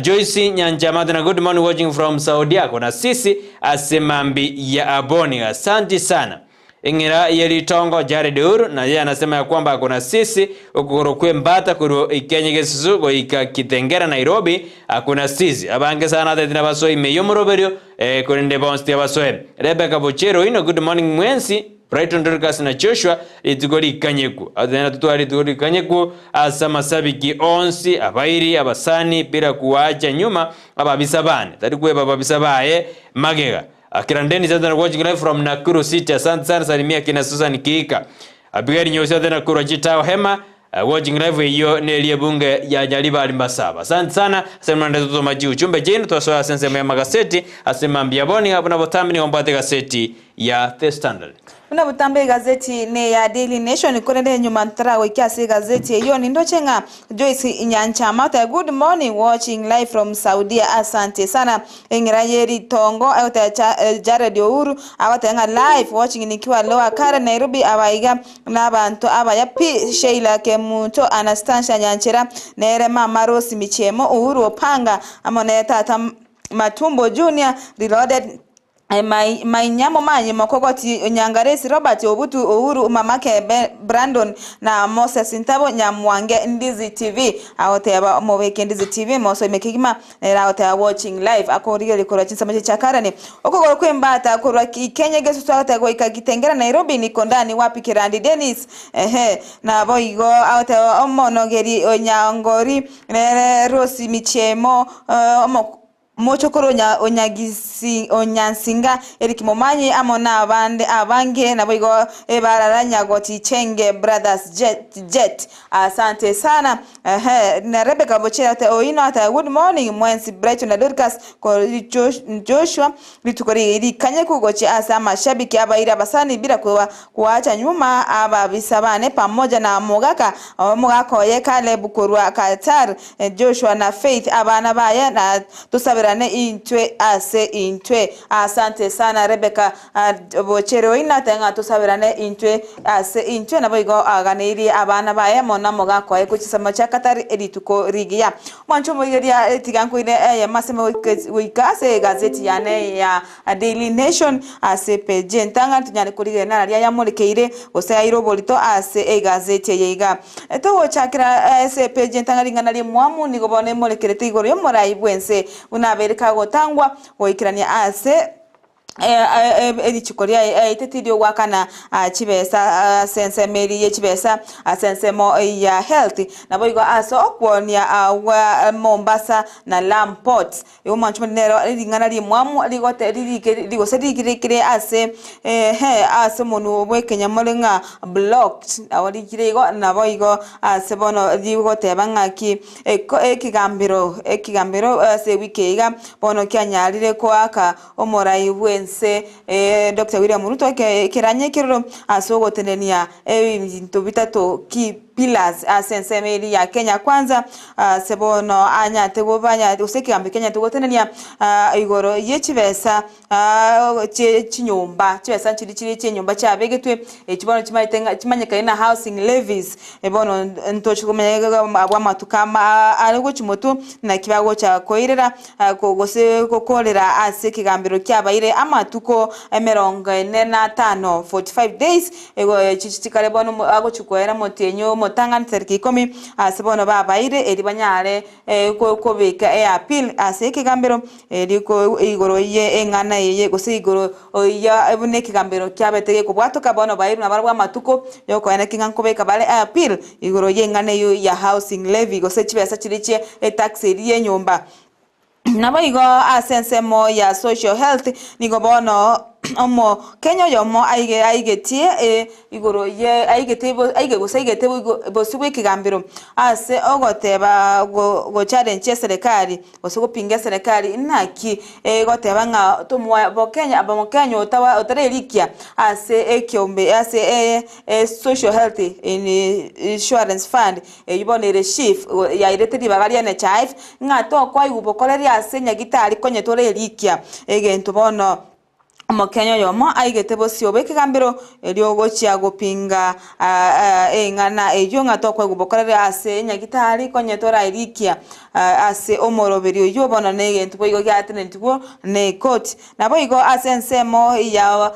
Joyce Nyanchamato na good morning watching from Saudi ako na sisi ase mambi ya aboni. Asanti sana. Eng'era ye ritongo Jared Uhuru naye anasema ya kwamba ako na sisi okogoro kw'embata korwa Kenya gesusu goika Kitengela Nairobi ako na sisi. Abange sana ateti nabasoe ime y'omoroberio eh, korende bonsi tiabasoe. Rebecca Bochero oino good morning mwensi Brighton Dorcas na Joshua rituko rikanyeku. Atena totware rituko rikanyeku ase amasabiki onsi abairi abasani bila kuwacha nyuma ababisa bane tari kweba ababisa baye magega. Akira Dennis Anthony watching live from Nakuru City. Asante sana salimia kina Susan Kiika. Abigail Nyosi Anthony Nakuru Chitao Hema watching live iyo nelie bunge ya Nyaribari Masaba. Asante sana. Asema ndio tutoma juu chumbe jenu twasoya sense ya magaseti asema mbiaboni hapo na botambi ni ombate gaseti ya The Standard. Buna botambe egazeti ne ya Daily Nation korende nyuma ntaragoikia ase egazeti eyio nindoche ng'a Joyce Nyanchama oteba good morning watching live from Saudia asante sana eng'era ye ritongo agoteba Cha Jared Ouru agoteba ng'a live watching nikiwa Lower Karen Nairobi abaiga na abanto abaya pi Sheila Kemunto Anastasia Nyanchera nere mama Rose Michemo Uhuru Opanga amo nere tata Matumbo Junior Reloaded Mainyamo manyi Mokogoti Onyangaresi Robert Obutu Uhuru Mamake Brandon na Moses Ntabo Nyamwange Ndizi TV agoteba omobeke Ndizi TV mosoime kegima nere agoteba watching live akorigereria korwa chinsemo chia Karani okogoro kwembata korwa Kenya gesusu agoteba goika Kitengela Nairobi niko ndani wapi Kerandi Dennis ehe naboigo agoteba omonogeri Onyangori nere Rose Michemo omo Mochokoro Onyansinga, Eric Momanyi amo nabande abange naboigo ebarara Nyagoti Chenge Brothers Jet Asante sana ehe na Rebecca Bochera ate oino ate good morning mwensi Brighton na Dorcas ko Joshua rituko rikanyeku gochia ase amashabiki abaire abasani bila kuacha nyuma ababisa bane pamoja na mogaka omogaka oye Caleb korwa Qatar Joshua na Faith abana baye na tosaberane intwe ase intwe. Asante sana Rebecca Bochere oino ateba ng'a tosaberane intwe ase intwe naboigo aganeirie abana baye mono omogaka oye gochia chia Qatar rituko rigiya. Mwanche omoigeria tiga nkoire eyemo ase goika ase egazeti yane ya Daily Nation ase page entang'ani tonyare korigereria nararia yamorekeire gose aire oborito ase egazeti eye iga. Togochakera ase epage entang'ani ring'ana rimwamu nigo bono emorekerete igoro y'omorai bw'ense buna abeire kagotangwa goikerania ase erichiko riaye aetete ri'ogoakana chibesa ase ensemo eria ye chibesa ase ensemo ya health naboigo ase okwonia gwa Mombasa na Lamu Port. Igo omwancho omonene nero ring'ana rimwamu rigote ririke gose rikire ase ehe ase omonwa bw'ekenyamore ng'a blocked nabo rikire igo naboigo ase bono rigoteba ng'aki eko ekegambero ekegambero ase ewiki eye iga bono kianyarire koaka omorai bw'ense Doctor William Ruto ekeranya ekeroro ase ogotenenia ebinto bitato ki. Pillars ase ensemo eria ya Kenya Kwanza ase bono anyate gobanya gose ekegambi kenyate gotenenia igoro ye chibesa chie chinyomba chibesa nchiria chire chie nyomba chiabegetwe echi bono chimaete ng'a chimanyekaine na housing levies bono ntochi komanya abwo amatuko ama are gochia motwe naki bagocha koirera gose gokorera ase ekegambero kiabaire amatuko emerongo ene na atano, 45 days, igo echi chikare bono agochia koera omotienyi omotang'ani tariki ikomi ase bono babaire erio banyare kobeka eappeal ase ekegambero erio igoro ye eng'ana eye gose igoro ya buna ekegambero kiabete gekobwatoka bono bairwe nabarabwo amatuko yokoena ki ng'a nkobeka bare eappeal igoro ye eng'ana eywo ya housing levy gose chibesa chiria chie etax eria ye enyomba. Naboigo ase ensemo ya social health nigo bono Omokenya oyomo aige aigetie e igoro ye aigete aige gose aigete bosio bw'ekegambero ase ogoteba go gochallenge eserekari gose gopinga eserekari naki egoteba ng'a tomoa bokenya abamokenya otawa otarerikia ase ekiombe ase e social health insurance fund Eyio bono ere SHIF, yairete ribaga ria NHIF, ng'a tokoigwa bokoreri ase nyagitari konye torerikia egento bono Omokenya oyomo aigete bosio bw'ekegambero erio gochia gopinga eng'ana eyio ng'a tokoigwa bokoreri ase nyagitari konye toraerikia ase omoroberi oyio bono negento boigo giatenetigwe ne court. Naboigo ase ensemo ya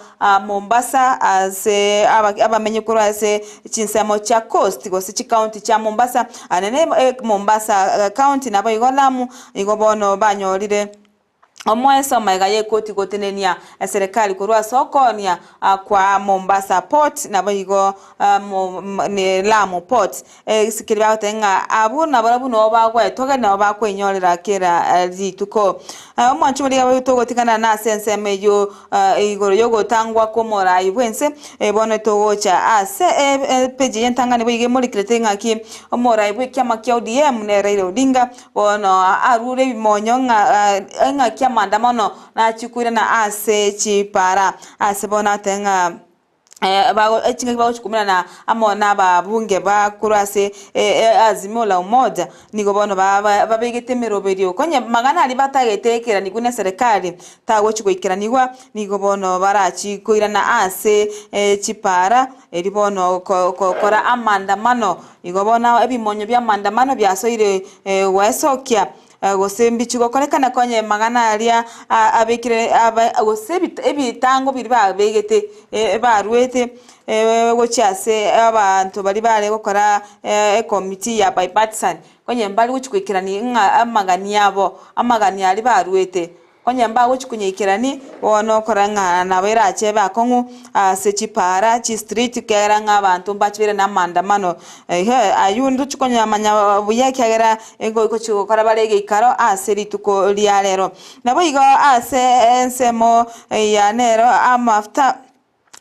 Mombasa ase abamenyi korwa ase chinsemo chia Coast gose chicounty chia Mombasa anene Mombasa county naboigo Lamu nigo bono banyorire omoeso magega y'ekoti gotenenia eserekari korwa ase okoonia kwa Mombasa port naboigo Lamu port. Ase keria bagoteba ng'a abwo nabarabwo nabo bagoetogeria, nabo bakoinyorera kera rituko. Omwancho oria iga togotigana nase ensemo eyio igoro y'ogotangwa kw'omorai bw'ense, bono togocha ase epeji eye entang'ani boigo emorikerete ng'aki omorai bw'ekiama kia ODM nere Raila Odinga bono arure ebimonyo ng'a eng'aki amaandamano nachie koirana ase chipara ase bono atebe ng'a. Chingaki bagochikumerana amo nababunge ba korwa ase Azimio la Umoja, nigo bono babegete emeroberio konya amang'ana aria batagete ekeranigwe na eserekari tagochi goikeranigwa, nigo bono barachi koirana ase chipara erio bono gokora amaandamano. Igo bono ebimonyo bia amaandamano biasoire goesokia Gose mbichi gokorekana konya amang'ana aria abekire gose ebitango biria babegete baruete gochia ase abanto baria bare gokora ecommittee ya bipartisan, onye mbare gochia goikerania ng'a amagani abo, amagani aria baruete. Onye mbagochia konyaikerania, bono okora ng'a nabo erache ebe akong'u ase chipaara, chistreet, ekiagera ng'a abanto mbache na amaandamano. Ehe, aywo ntochia konyamanya buya ekiagera ngochia gokora bare egeikaro ase rituko ria rero. Naboigo ase ensemo yane ero amafuta.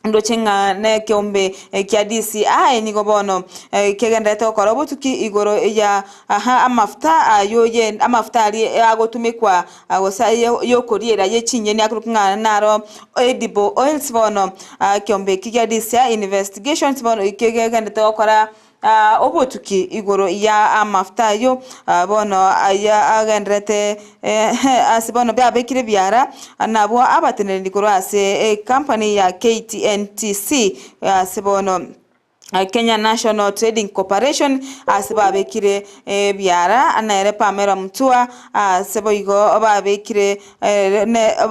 Ndoche ng'a nekeombe kia DCI nigo bono kegendererete gokora obotuki igoro ya aha amafuta aywo ye amafuta aria agotumekwa gose yokoriera ye chinyeni akorokwa ng'a naro edible oils bono ekeombe eki kia DCI investigations bono kegendererete gokora Obotuki igoro ya amafuta ayio bono aya agendererete ase bono biabekire ebiara nabwo abateneneri korwa ase ecompany ya KTNTC ase bono Kenya National Trading Corporation ase babekire ebiara nere Pamela Mutua ase boigo babekire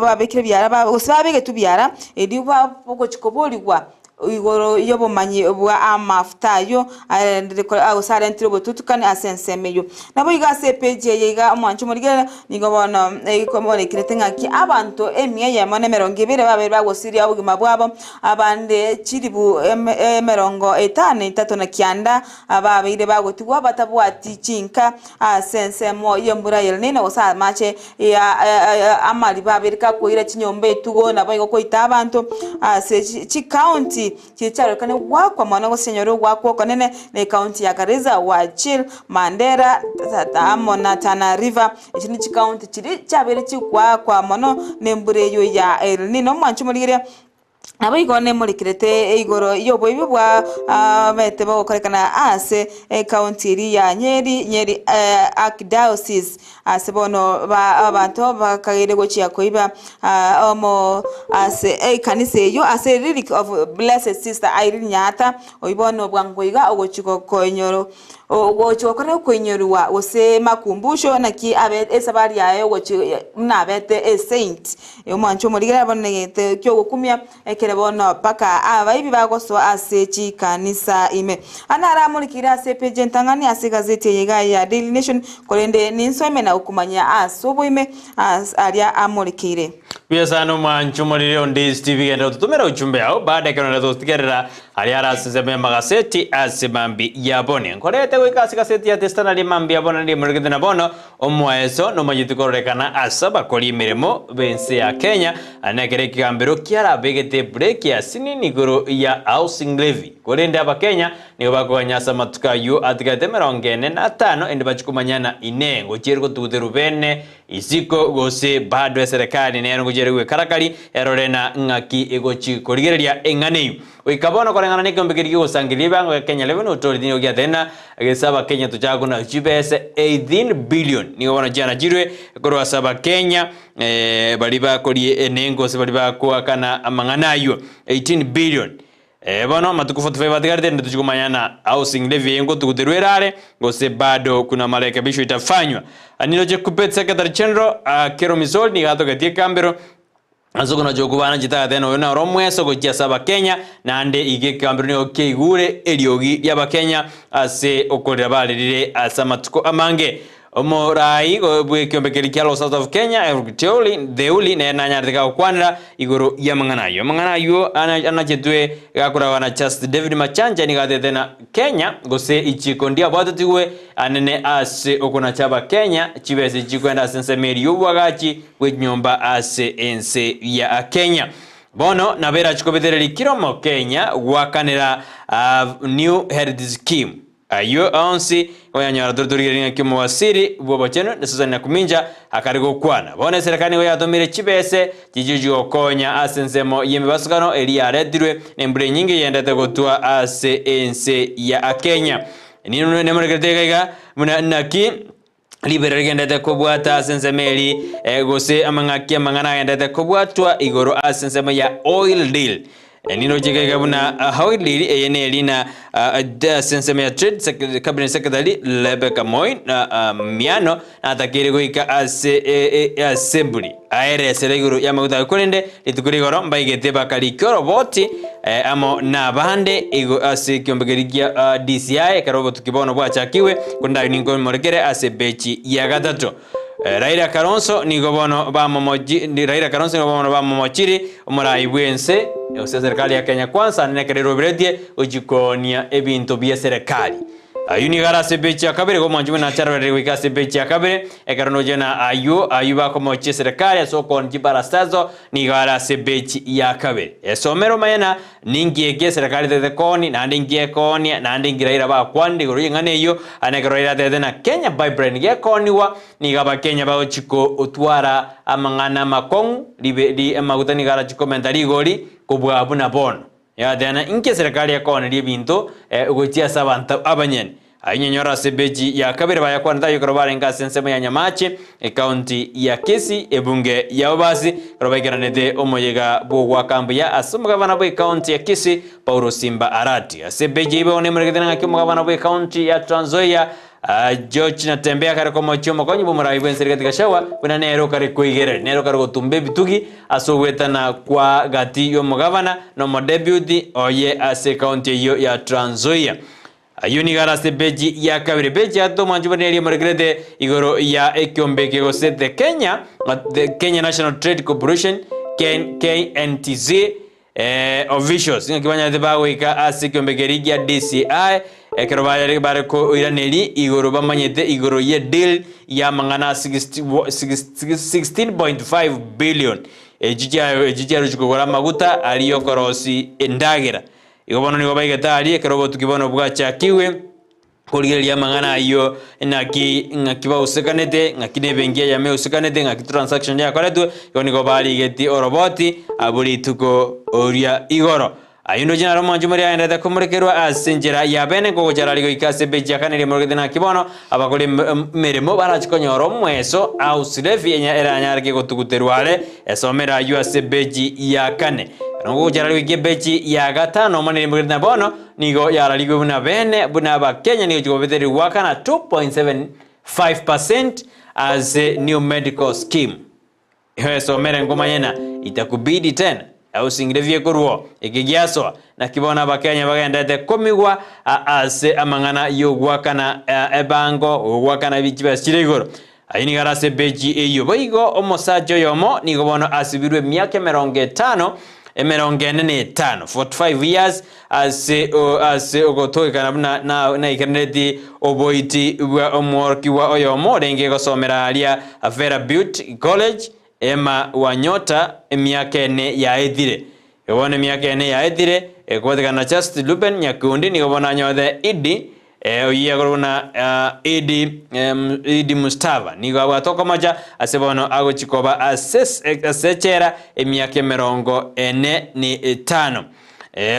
babekire ebiara gose babegetwe ebiara erio bagochia koborigwa. Igoro y'obomanyi bwa amafuta ayio arendire gose arentire obotutukani ase ensemo eyio. Naboigo ase epeji eye iga omwancho omorigereria nigo bono ekomorekerete ng'aki abanto emia eyemo na emerongo ebere babeire bagosiria obogima bwabo, abande chilifu emerongo etano na etato na kianda babeire bagotigwa batabwati chinka ase ensemo y'embura ya El Nino gose amache ya amariba abere kakoira chinyomba etugo naboigo koita abanto ase chicounty chiria chiarorekane goakwa mono gose chianyore ogoakwa okonene na ecounty ya Garissa, Wajir, Mandera amo na Tana River. Echi ne chicounty chiria chiabeire chikoakwa mono na embura eywo ya El Nino. Omwancho omorigereria. Naboigo nemorekerete igoro y'oboibi bwabete bogokorekana ase ecounty eria ya Nyeri, Nyeri Archdiocese, ase bono abanto bakageire gochia koiba omo ase ekanisa eyio ase Relic of Blessed Sister Irene Nyaata, oyio bono bwango iga ogochia koinyoro Ogochia gokora okoinyorwa gose makumbusho naki abe esabari yaye ogochia buna abete esaint. Omwancho omorigereria bono negento kiogokumia ekere bono mpaka abaibi bagosoa ase chikanisa ime. Aya naro amorikire ase epeji entang'ani ase egazeti eye iga ya Daily Nation korende ninsome na gokomanyia ase oboime ase aria amorikeire. Buya sana omwancho omoriri onde Steve genda ototomere ujumbe yao baada ekero nere totigerera Aria are ase ensemo y'amagaseti ase mambia ya bono. Nkorete goika ase egaseti ya The Standard mambia ya bono ndimoregete na bono omoeso nomanyeti kororekana ase abakori emeremo b'ense ya Kenya na ekero ekegambero kiarabegete ebreki ya sinini igoro ya housing levy. Korende abakenya nigo bakoganya ase amatuko ayio atigarete emerongo ene na atano ende bachie komanyana inee ngochia gotuguterwa bene Isiko gose bado eserekari nero ngochia ere gwekarakari erore na ng'aki egochi korigereria eng'ana eyio. Goika bono koreng'ana nekeombe keria kegosangereria ebiango gia Kenya Revenue Authority nigo giatena gese abakenya tochaka kona chibese 18 billion nigo bono chianachirwe korwa ase abakenya baria bakoria enengo gose baria bakoakana amang'ana ayio 18 billion. Ee bono amatuko 45 atigarete rende tochie komanya na housing levy eye ngotuguterwa erare gose bado kuna marekebisho itafanywa. Niroche Kuppet Secretary General Akero Misori nigo atogetie ekambero ase okonacha okobana chitagete na oyo noro omweso gochia ase abakenya naende iga ekambero nigo kiaigure eriogi riabakenya ase okorera barerire ase amatuko amange. Omoraai bw'ekiombe keria kia Los of Kenya, Eric Theuli, Theuli nere nanyarete gagokwanera igoro y'amang'ana ayio. Amang'ana ayio anachetwe gakoragwa na Justice David Machanja nigo atete na Kenya gose ichiko ndiabwatetigwe anene ase okonacha abakenya chibesa echi chikoenda ase ensemo eria y'obwagachi bw'echinyomba ase ense ya Kenya. Bono nabo erachi kobetereria kera omokenya goakanera New Health Scheme. Ayio onsi oyanyora tore torigererie ng'aki omowasiri bw'obochenu na Susan Nakuminja akare gokwana. Bono eserekari nigo yatomire chibese chichio chigokonya ase ensemo y'emebasukano eria yaretirwe nembura enyinge eyendete gotwa ase ense ya Kenya. Ninwe nemorekerete iga iga buna naki Ribero rigenderete kobwata ase ensemo eri, gose amang'aki amang'ana agenderete kobwatwa igoro ase ensemo ya oil deal. Niroche iga buna oil deal eye neri na ase ensemo ya trade sec cabinet secretary Rebecca Moi Miano natakeire goika ase assembly aeresere igoro y'amaguta aye korende rituko rigoro mbaigete bakarikia oroboti amo nabande igo ase ekiombe keria kia DCI ekero obotuki bono bwachakigwe, korende ayio ninkomorekere ase ebechi ya gatato. Raila Kalonzo nigo bono bamomochi Raila Kalonzo nigo bono bamomochiri omorai bw'ense gose eserikali ya Kenya Kwanza nere ekero eroberetie gochia koonia ebinto bi'eserekari. Ayio nigo are ase epeji ya kabere, igo omwanchi buna acharoreire goika ase epeji ya kabere, ekero noche na ayio ayio bakomochia eserekari ase okooni chibarasazo nigo are ase epeji ya kabere. Esomere omanye na ninki eke eserekari etagete kooni, naende inki ekoonia, naende inki Raila bakwanire igoro y'eng'ana eyio, aye nekero Raila atebete na Kenya Pipeline gekoonigwa, nigo abakenya bagochi kotwara amang'ana amakong'u, ribe ri amaguta nigo arachi komenta rigori kobua buna bono. Yateana, Inki eserekari ekooneria ebinto gochia ase abanto abanyene? Ayio nyonyore ase ebechi ya kabere bayakwanete ayio ekero barenge ase ensemo ya Nyamache, ekaunti ya Kisii, ebunge ya Obasi, ekero baikeranete omoyega bw'ogoaka mbuya ase omogabana bw'ekaunti ya Kisii, Paulo Simba Arati. Ase ebechi eyio bono emoregete ng'aki omogabana bw'ekaunti ya Trans Nzoia, George Natembeya akare komochia omokonyi bw'omorai bw'ense Rigathi Gachagua buna nere okare koigereria, nere okare gotumba ebitugi ase ogwetana kwa gati y'omogavana na omodeputy oye ase ekaunti eyio ya Trans Nzoia. Ayio nigo are ase epeji ya kabere. Epeji ya gatato omwanchi buna eria emorekerete igoro ya ekiombe eke gose The Kenya, The Kenya National Trade Corporation, KNTC, Officials ng'aki banyarete bagoika ase ekiombe keria gia DCI ekero bare bare koiraneria igoro bamanyete igoro ye deal ya amang'ana 16.5 billion echio chia echio chiaruchia kogora amaguta aria yokorosia endagera. Igo bono nigo baigete aria ekero obotuki bono bwachakigwe. Korigereria amang'ana ayio, naki ng'aki bausekanete, ng'aki na ebenki eyemo eusekanete, ng'aki transaction yakoretwe, igo nigo barigetie oroboti abwo rituko oria igoro. Ayio ndoche naro omwancho moria agenderete komorekerwa ase enchera ya bene, nkogocha arari goika ase ebechi ya kane eria emorogete naki bono abakori emeremo barache konyora omweso house levy enya eranyareke gotuguterwa are esomere ayio ase ebechi ya kane. Ekero nkogocha arari goika ebechi ya gatano omonene emorogete na bono Nigo yararigwe buna bene buna Abakenya nigo chikobetererigwa goakana 2.75 percent ase new medical scheme. Igo esomere nkomanye na itakubidi tena ausingire biekorwa eke giasoa. Naki bono Abakenya bagenderete komigwa ase amang'ana yogoakana ebango gogoakana chibesa chire igoro. Ayio nigo are ase epeji eyio. Boigo omosacha oyomo nigo bono asibirwe emiaka emerongo etano, emerongo ene na etano, 45 years, ase ase ogotogekana buna na naikanereti oboiti bwa omworokigwa oyomo orenge gosomera aria Vera Butte College, Emma Wanyota, emiaka ene yaetire. Igo bono emiaka ene yaetire, ekobwatekana na Chastity Luben Nyakundi nigo bono anyorete Idi Oyio akorokwa na Idi Idi Mustafa nigo abwate okomocha ase bono agochia koba ase ase echela emiaka emerongo ene na etano.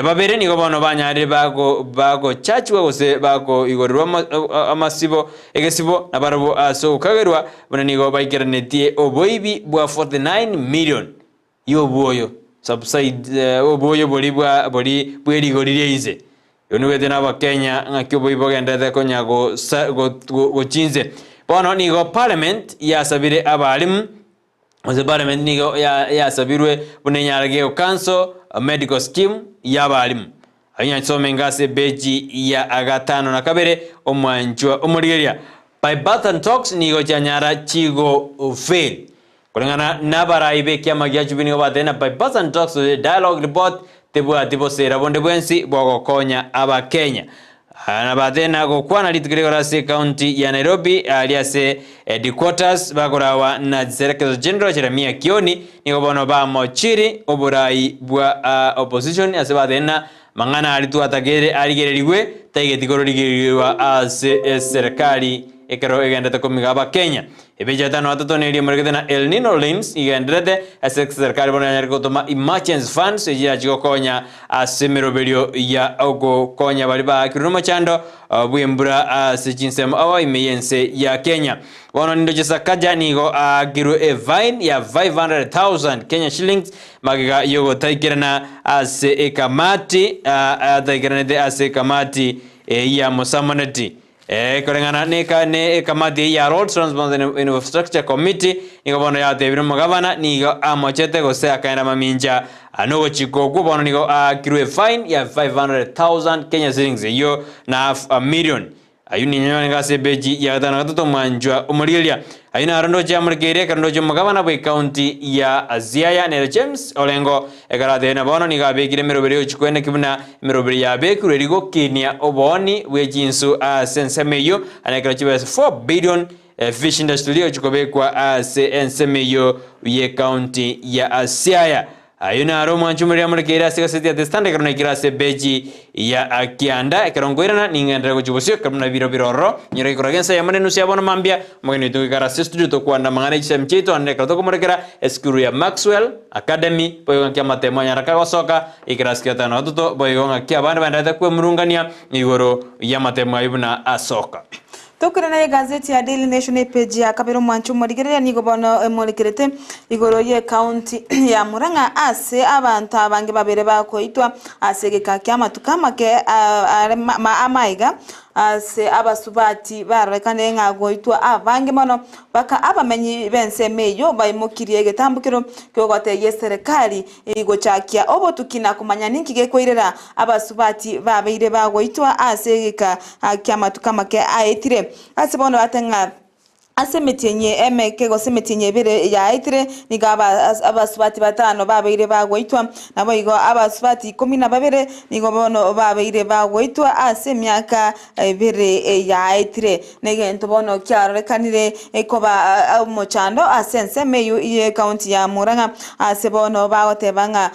Babere nigo bono banyarire bago bagochachigwa gose bakoigorerwa amasibo egesibo nabarabwo ase ogokagerwa buna nigo baikeranetie oboibi bwa 49 million y'obwoyo, subside, obwoyo boria bwa boria bwe rigori ria inse. Igo nigo na abakenya ng'aki oboibi bogenderete konya gosa gochia inse. Bono nigo parliament yasabire abalimu, gose parliament nigo yasabirwe buna enyarenge go cancel medical scheme ya abalimu. Ayio nyasome inga ase epeji ya gatano na kabere omwanchwa omorigereria. By birth and talks nigo chianyara chigo fail. Koreng'ana nabarai b'ekiama gia Jubilee nigo batebire na by birth and talks dialogue report tebwati bosera bonde bwensi bwogokonya abakenya. Na batebire na gokwana rituko rigoro ase ecounty ya Nairobi aria ase headquarters bakorawa na Director General Jeremiah Kioni nigo bono bamochiri oborai bwa opposition ase batebire na mang'ana aria twatagere arigererigwe taigeti kororigerigwa ase eserekari ekero egenderete komiga abakenya. Ebicha etano atato neria emorekete na El Nino Rains igenderete ase eserekari bono yanyarire gotoma emergency funds echio chiachi gokonya ase emeroberio ya ogokonya baria baakirwe nomochando bw'embura ase chinsemo ao ime y'ense ya Kenya. Bono nindoche Sakaja nigo aakirwe efine ya 500,000 Kenya shillings magega yogotaikerana ase ekamati ataikeranete ase ekamati ya Musamoneti. Koreng'ana ne ekamati eyio ya Roads Transport and Infrastructure Committee nigo bono yatebire omogavana nigo amochete gose akaenda mamincha nogochika okwo bono nigo aakirwe efine ya 500,000 Kenya shillings eyio na half a million. Ayio ninyore ase epeji ya gatano na gatato omwanchwa omorigereria. Ayio naro ndoche amorekeire ekero ndoche omogavana bw'ecounty ya Siaya nere James Orengo ekero atebire na bono nigo abekire emeroberi yochia kweneki buna emeroberi yabekirwe eria gokinia obooni bwe chinsu ase ensemo eyio ane ekero chibesa 4 billion fish industry egochia kobekwa ase ensemo eyio y'ecounty ya Siaya. Ayio naro omwancho omoria amorekeire ase egaseti ya The Standard ekero naikire ase epeji ya kianda ekero nkoirana ning'enderere gochia bosio ekero buna biro bire ororo nyore gekora gensa eyemo na enusu ya bono mambia omogeni oito goikara ase estudio tokwana amang'ana ya chisemi chiaito naende ekero tokomorekera esukuru ya Maxwell Academy boigo ng'aki amatemo anyare kagosoka ekerasi kia gatano na gatato boigo ng'aki abande baendererete kwemurungania igoro y'amatemo ayio buna asoka. Tokure naye egazeti ya Daily Nation epeji ya kabere omwancho omorigereria nigo bono emorekerete igoro y'ecounty ya Murang'a ase abanto abange babere bakoitwa ase egeka ki'amatuko amake are amaiga ase abasubati barorekane ng'a goitwa abange mono baka abamenyi b'ensemo eyio baimokirie egetambokero ki'ogotebia eserekari gochakia obotuki na komanya ninki gekoirera abasubati babeire bagoitwa ase egeka ki'amatuko amake aetire. Ase bono bate ng'a. Ase emetienyi emeke gose emetienyi ebere yaetire, nigo abasubati batano babeire bagoitwa, naboigo abasubati ikomi na babere nigo bono babeire bagoitwa ase emiaka ebere yaetire. Negento bono kiarorekanire koba omochando ase ensemo eyio y'ecounty ya Murang'a, ase bono bagoteba ng'a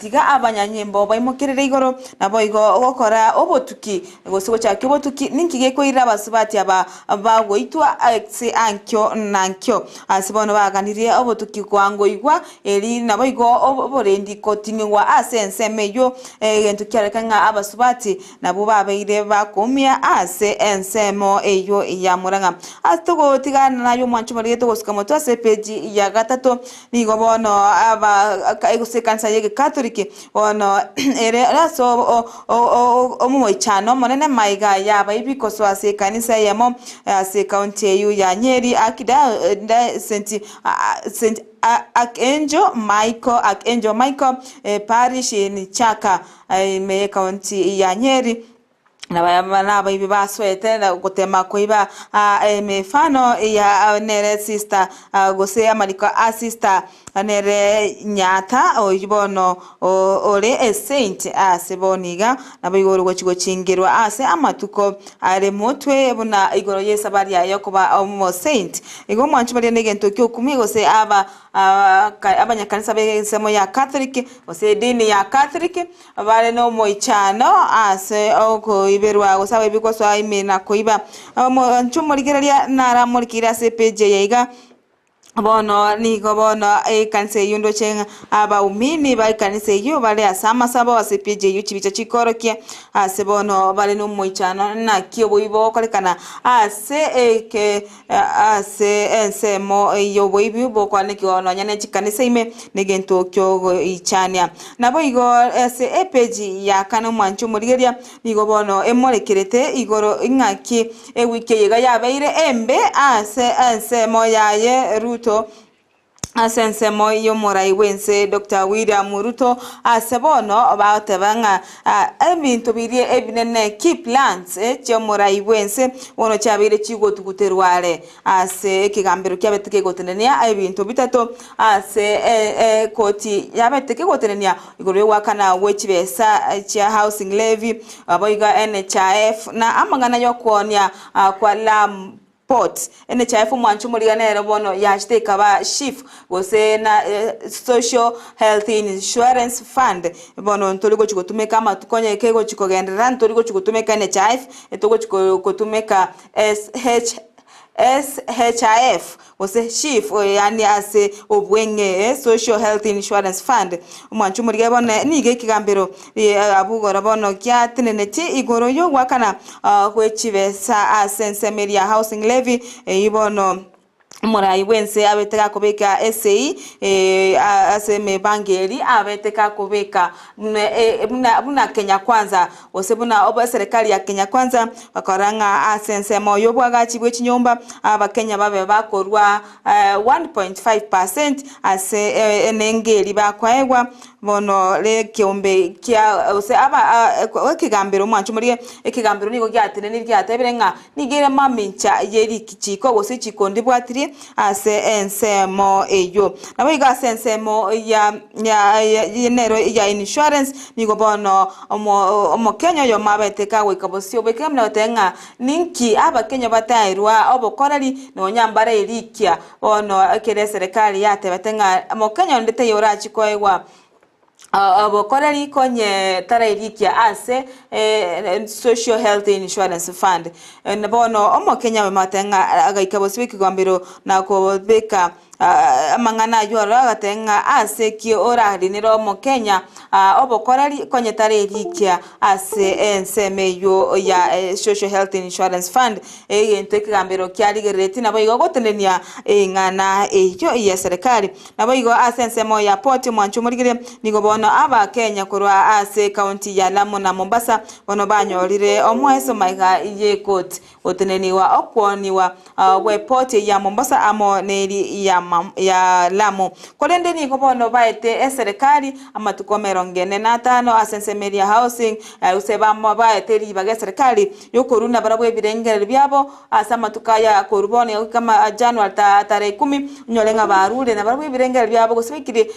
tiga abanyanyimbo baimokerere igoro, naboigo gokora obotuki gose gochakia obotuki ninki gekoirera abasubati aba bagoitwa ase ankio na ankio. Ase bono baganirie obotuki kwangoigwa, eri naboigo oborendi koting'igwa ase ensemo eyio, egento kiareka ng'a abasubati nabwo babeire bakoumia ase ensemo eyio ya Murang'a. Ase togotigana naye omwancho omorege togosuka motwe ase epeji ya gatato, nigo bono aba gose ekanisa ya egekatoliki bono ere ase omoichano omonene maiga y'abaibi kosoa ase ekanisa eyemo ase ekaunti eyio ya Nyeri Archdiocese St Archangel Michael Archangel Michael Parish in Chaka ime y'ekaunti ya Nyeri. Nabaibi basoete na gotema koiba emefano ya nere sister gose amariko a sister nere Nyata oyio bono ore esaint ase bono iga nabo igo ore gochi gochingerwa ase amatuko are motwe buna igoro y'esabari yaye yokoba omosaint. Igo omwancho baria negento kiokumia gose aba abanyakanisa b'ensemo ya Catholic gose edini ya Catholic Bare nomoichano ase okoiberwa gose abaibwi gosoa ime na koiba. Omonto omorigereria naramorikeire ase epeji eye iga, bono nigo bono ekanisa eyio ndoche ng'a abaumini ba ekanisa eyio bare ase amasabo ase epeji eyio chibicha chikorokia ase bono bare nomoichano naki oboibi bogokorekana ase eke Ase ensemo y'oboibi bokwanekigwa nonya ne chikanisa ime negento kiogoichania. Naboigo ase epeji ya kane omwanchi omorigeria nigo bono emorekerete igoro ing'aki ewiki eye iga yabeire embe ase ensemo yaye Ruto Ase ensemo y'omorai bw'ense Doctor William Ruto ase bono bagoteba ng'a ebinto biria ebinene key plans chi'omorai bw'ense bono chiabeire chigotuguterwa are ase ekegambero kiabete kegotenenia ebinto bitato ase ekoti yabete kegotenenia igoro y'ogoakana gwe chibesa chia housing levy boigo NHIF na amang'ana y'okoonia kwa Lamu Port. NHIF omwancho omoriga nere bono yachete ekaba SHIF gose na Social Health Insurance Fund bono ntori gochi gotumeka amatuko onye kegochi kogenderera ntori gochi gotumeka NHIF etogochi gotumeka SH SHIF gose SHIF yaani ase obweng'e Social Health Insurance Fund. Omwancho omoriga bono nigo ekegambero abwo igoro bono giateneneti igoro yogoakana gwe chibesa ase ensemo eria ya housing levy, eyio bono omorai bw'ense abete gakobeka esei ase emebango eria abete gakobeka buna buna Kenya Kwanza gose buna eserekari ya Kenya Kwanza bakora ng'a ase ensemo y'obwagachi bwe chinyomba abakenya babe bakorwa 1.5 percent ase enengo eria bakoegwa bono ekeombe kia gose aba ekegambero mwanche morie ekegambero nigo giatenenire giatebire ng'a nigo ere mamincha ye richiko gose richiko ndibwatirie ase ensemo eyio. Nabo igo ase ensemo ya ya nero ya insurance nigo bono omokenya oyomo abete kagoika bosio bw'ekegambero na goteba ng'a ninki abakenya bataerwa obokoreri nonya mbare erikia Bono ekero eserekari yatebete ng'a Mokenya onde taiyo orachie koegwa obokoreri konye tarairikia ase Social Health Insurance Fund. Bono Omokenya oyomo agateba ng'a agaika bosio bw'ekegombero na kobeka amang'ana aywo ororo agateba ng'a ase ki orarinere Omokenya obokoreri konye tarairikia ase ensemo eywo ya Social Health Insurance Fund. Egento ekegambero kiarigereretie naboigo gotenenia eng'ana eyio y'eserekari. Naboigo ase ensemo ya Port omwancho omorigereria nigo bono Abakenya korwa ase ekaunti ya Lamu na Mombasa bono banyorire omoeso maiga y'ekoti goteneniwa okwoniwa gwe port ya Mombasa amo neri ya. ya Lamu. Korende nigo bono baete eserekari amatuko emerongo ene na atano ase ensemo eria ya housing gose baete ribaga eserekari yokoruna barabwo ebirengererio biabo ase amatuko aya korwa bono goika ama January tarehe ikomi onyore ng'a barure nabarabwo ebirengererio biabo gose baikire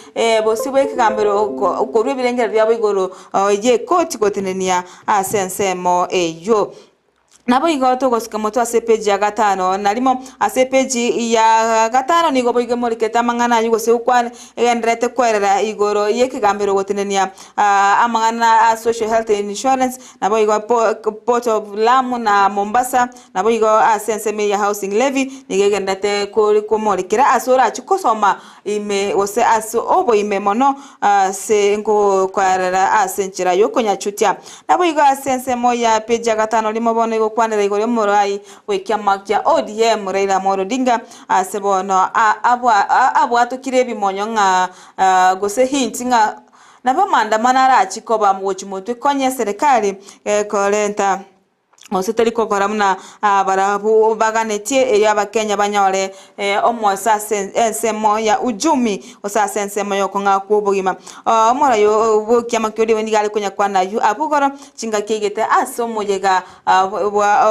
bosio bwa ekegambero korwa ebirengererio biabo igoro ye ekoti gotenenia ase ensemo eyio. Naboigo togosuka motwe ase epeji ya gatano na rimo. Ase epeji ya gatano nigo boigo emorikete amang'ana ayio gose gokwana egendererete kwerera igoro y'ekegambero gotenenia amang'ana a Social Health Insurance, naboigo Port of Lamu na Mombasa, naboigo ase ensemo eye ya Housing Levy nigo egendererete komorikera ase orachie kosoma ime gose ase oboime mono ase ngokoerera ase enchera y'okonyachutia. Naboigo ase ensemo ya peji ya gatano rimo bono egokwanera igoro y'omorai bw'ekiama kia ODM Raila Amolo Odinga ase bono abwatokire ebimonyo ng'a gose hint ng'a nabo amaandamano arachie koba gochia motwe konya eserekari gekorenta Gose tari gokora buna barabwo baganetie, erio Abakenya banyore omoeso ase ensemo ya uchumi, gose ase ensemo y'okong'aa kw'obogima. Omorai bw'ekiama kia Odinga nigo are konyakwana ayio abwo igoro chingaki aigete ase omoyega bwa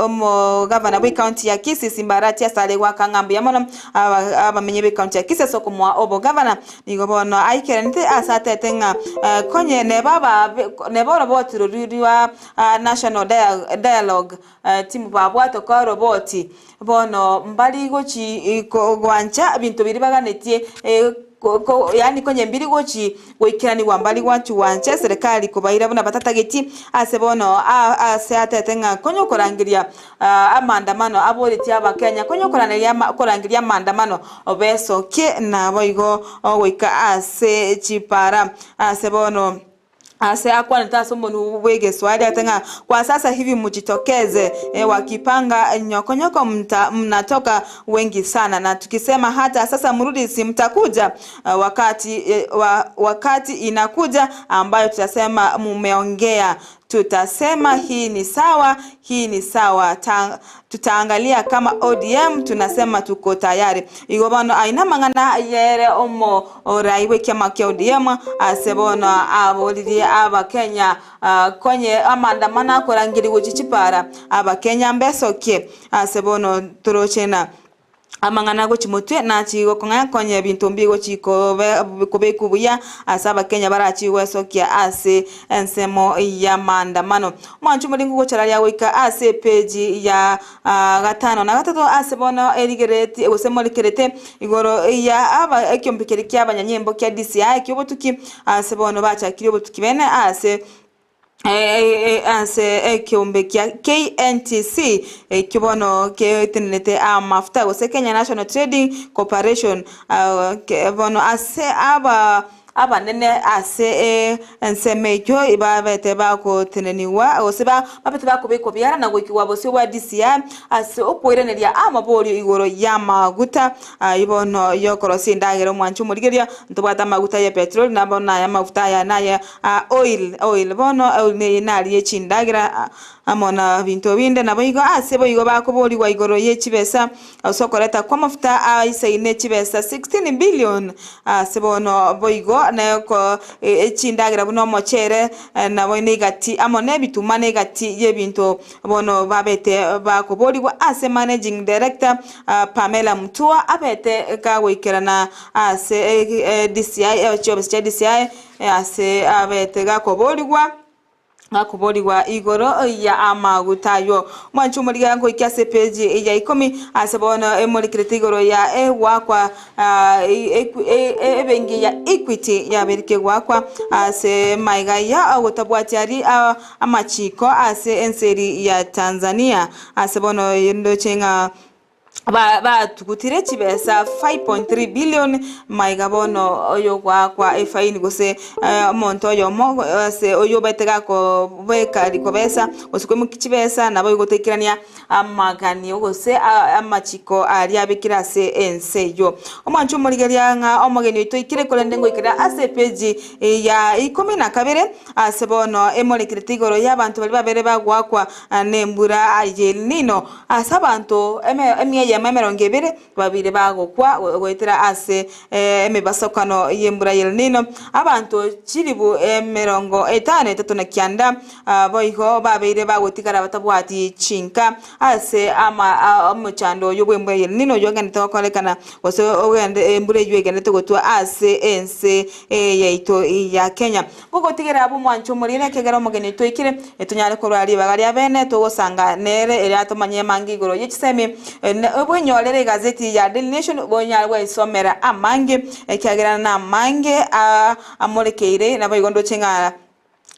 omogavana bw'ecounty ya Kisii Simba Arati ase are goaka ng'a mbuya mono abamenyi b'ecounty ya Kisii ase okomoa obogavana. Nigo bono aikeranete ase atete ng'a konye neba oroboti roria rwa National Dialogue Team babwate okoa roboti, bono mbari gochi gwancha ebinto biria baganetie yaani konye mbiri gochi goikeranigwa mbari gwanchi gwancha eserekari kobaira buna batatageti ase bono ase atete ng'a konya okorangeria amaandamano aboretie abakenya konya okorangeria amaandamano besokie naboigo goika ase chipara ase bono. Ase akwanete ase omonwa bw'egeswahili ate ng'a kwa sasa hivi mujitokeze wakipanga nyokonyoko mta mnatoka wengi sana na tukisema hata sasa mrudi si mtakuja wakati wakati inakuja ambayo tutasema mumeongea tutasema hii ni sawa hii ni sawa ta Tutaangalia kama ODM tunasema tuko tayari. Igo bono aye namang'ana ayere omorai bw'ekiama kia ODM ase bono aboririe abakenya konye amaandamano akorangeria gochia chipara abakenya mbesokie ase bono toroche na amang'ana gochia motwe nachie gokong'aa konye ebinto mbigochia kobekwa buya ase abakenya barachie gwesokia ase ensemo y'amaandamano. Omwancho omoringu gochararia goika ase epeji ya gatano na gatato ase bono erigereti gose morikerete igoro ya aba ekiombe keria kia abanyanyimbo kia DCI ki'obotuki ase bono bachakire obotuki bene ase Ase ekeombe kia KNTC ekio bono getenenete amafuta gose Kenya National Trading Corporation bono ase aba abanene ase ensemo eyio babete bagotenenigwa gose babete bakobekwa biara na goikigwa bosio bwa DCI ase okoiraneria amaborio igoro y'amaguta ayio bono yokorosia endagera omwancho omorigereria ntobwate amaguta ye petroli nabo naye amaguta aya naye Oil, oil, bono oil neye nari chindagera amo na binto binde. Naboigo ase boigo bakoborigwa igoro ye chibesa ase okoreta kw'amafuta aisaine chibesa 16 billion ase bono boigo neko chindagera buna omochere nabo negati amo nebituma negati yebinto bono babete bakoborigwa ase managing director Pamela Mutua abete kagoikerana ase DCI chiofisi chia DCI Ase abete gakoborigwa gakoborigwa igoro ya amaguta ayio. Mwanche omorigia ngoike ase epeji ya ikomi ase bono emorikerete igoro ya egoakwa ebenki ya Equity yabeire kegoakwa ase maiga ya ogotabwatia aria amachiko ase enseri ya Tanzania ase bono ndoche ng'a Batugutire chibesa 5.3 billion maiga bono oyogoakwa efaini gose omonto oyomo ase oyobete gakobeka rikobesa gose koimokia chibesa nabo ogotoikerania amaganio gose amachiko aria abekire ase ense eyio. Omwancho omorigereria ng'a omogeni oito oikire korende ngoikera ase epeji ya ikomi na kabere ase bono emorekerete igoro y'abanto baria babere bagoakwa nembura y'El Nino. Ase abanto emia eyemo 20 babire bagokwa goetera ase emebasokano y'embura y'El Nino. Abanto chilifu 53 na boigo babeire bagotigara batabwati chinka ase omochando oyo bw'embura y'El Nino oyio ogenderete gokorekana gose embura eyio egenderete gotwa ase ense eye yaito ya Kenya. Ngogotigera abwo omwancho omorere ekegera omogeni otoikire, etonyare korwa ribaga ria bene togosanga nere ere atomanye amange igoro ye chisemi. Bwenyorere egazeti ya Daily Nation bonyare gweisomera amange ekiagera namange amorekeire naboigo ndoche ng'a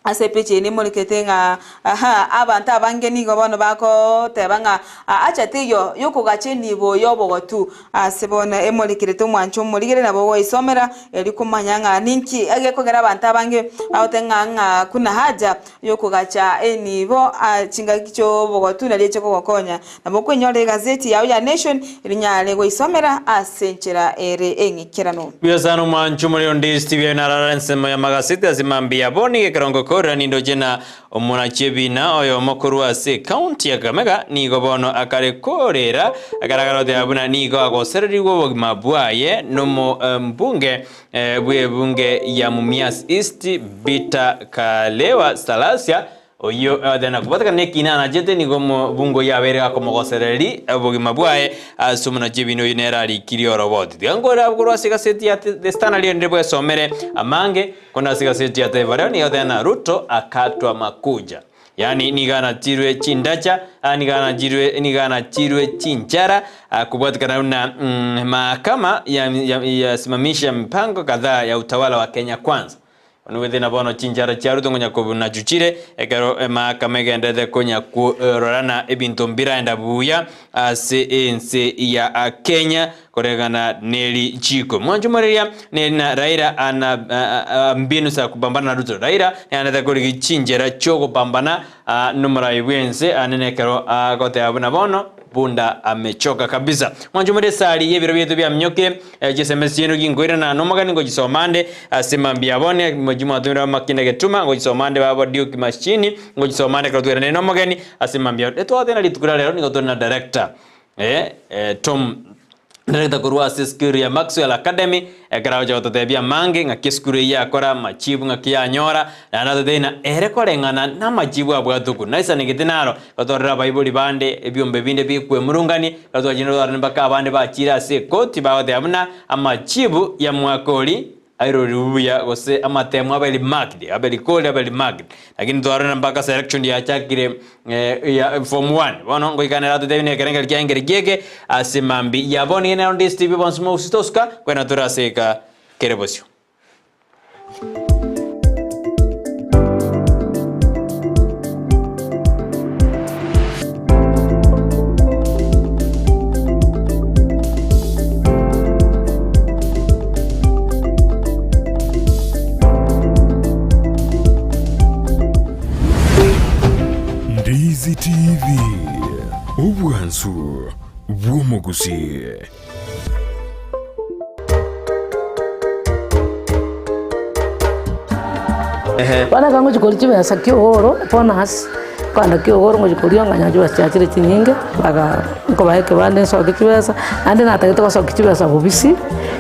ase epicha eye nemorekete ng'a aha abanto abange nigo bono bagoteba ng'a acha teiyo yokogacha enibo yobogotu. Ase bono emorekerete omwancho omorigere nabo ogoisomera erio komanya ng'a ninki egekogera abanto abange bagote ng'a ng'a kuna haja yokogacha enibo chingaki chiobogotu nario eche kogokonya. Nabo okwenyorera egazeti yao ya Nation erinyare goisomera ase enchera ere eng'ikeranu. Buya sana omwancho omorero onde Steve aye narara ensemo ya magaseti ase mambia abwo nigo ekerongo korera nindoche na Omonachi ebiina oyomo korwa ase ekaunti ya Kakamega nigo bono akare korera akaragara goteba buna nigo agosererigwe obogima bwaye nomombunge bw'ebunge ya Mumias East Peter Kalewa Salasya oyio na kobwatekana nekiina anachete nigo omobunge oyio abeire gakomogosereri obogima bwaye ase omonachi ebiina oyio nere arikirie oroboti. Tiga nkore abwo korwa ase egaseti ya The Standard rende bwesomere amange. Korende ase egaseti ya Taifa Leo nigo egoteba ng'a Ruto akatwa makuja, yaani nigo anachirwe chindacha, nigo anachirwe nigo anachirwe chinchara kobwatikana buna mahakama yasimamisha mipango kadhaa ya utawala wa Kenya Kwanza. Onigwete na bono chinchara chia Ruto ngonya kobunachuchire ekero emahakama egenderete konya kororana ebinto mbiraenda buya ase ense ya Kenya. Koregana nerichiko. Mwanche omoreria neri na Raila ana mbinu za kupambana na Ruto. Raila nianete korigi chinchera chiogopambana nomorai bwense ane nekero agoteba buna bono bunda amechoka kabisa. Mwanche omoreria esari yebiro biaito biaminyokire chisms chiaino ginkoirana nomogani ngochisoma nde ase mambia abone mochi mwatomire amakina getuma ngochisoma nde baba Duke Machini ngochisoma nde ekero twairane nomogeni ase mambia. Etwateba rituko ria rero nigo tore na director Tom Director korwa ase esukuru ya Maxwell Academy, ekero agocha gototebia amange ng'aki esukuru eyio yakora, amachibu ng'aki yanyora, naende atotebie ng'a ere koreng'ana namachibu abwate okwo. Naisanegete naro, gotorera abaibori bande ebiombe binde bikwemurungania, ekero twachire twarora mpaka abande bachire ase ekoti bagoteba buna amachibu ya mwaka oria airorigwe buya gose amatemo abe remarked, abe recalled abe remarked. Lakini twarora mpaka selection yachakire ya form one. Bono ngoikanera atotebie na ekerengerio kiaye nkereki eke ase mambia ya bono nigo nero ndisitibi bonsi mogosita osuka kwena tore ase eka kere bosio. Ndizi TV, obwansu bw'omogusii. Bono ekero ngochia koria chibesa kiogoro bonus, kogenda kiogoro ngochia koria nganyora chibesa chiachire chinyinge, mpaka nkobae ekebande nsoke chibesa, naende natagete gosokia chibesa bobisi,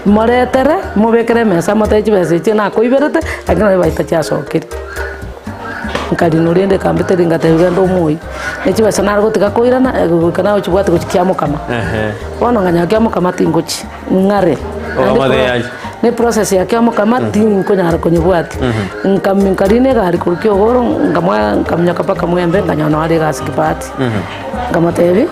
moretere, mobekere emesa motebie chibesa echi nakoiberete, lakini nonye baita chiasokire. Nkarinwa rende ekambeteri ngatebia genda omoyie, ne chibesa nare gotiga koirana goika nagochibwati gochia kiamokama. Bono nganyora kiamokama tingochi, ng'are. Naende Okamotebia pro- aye. ne process ya kiamokama tinkonyara konyebwatia. Nkami nkarina egari korwa kiogoro nkamoa nkaminyoka mpaka mwembe nkanyora noo are egasi kibati. Nkamotebia,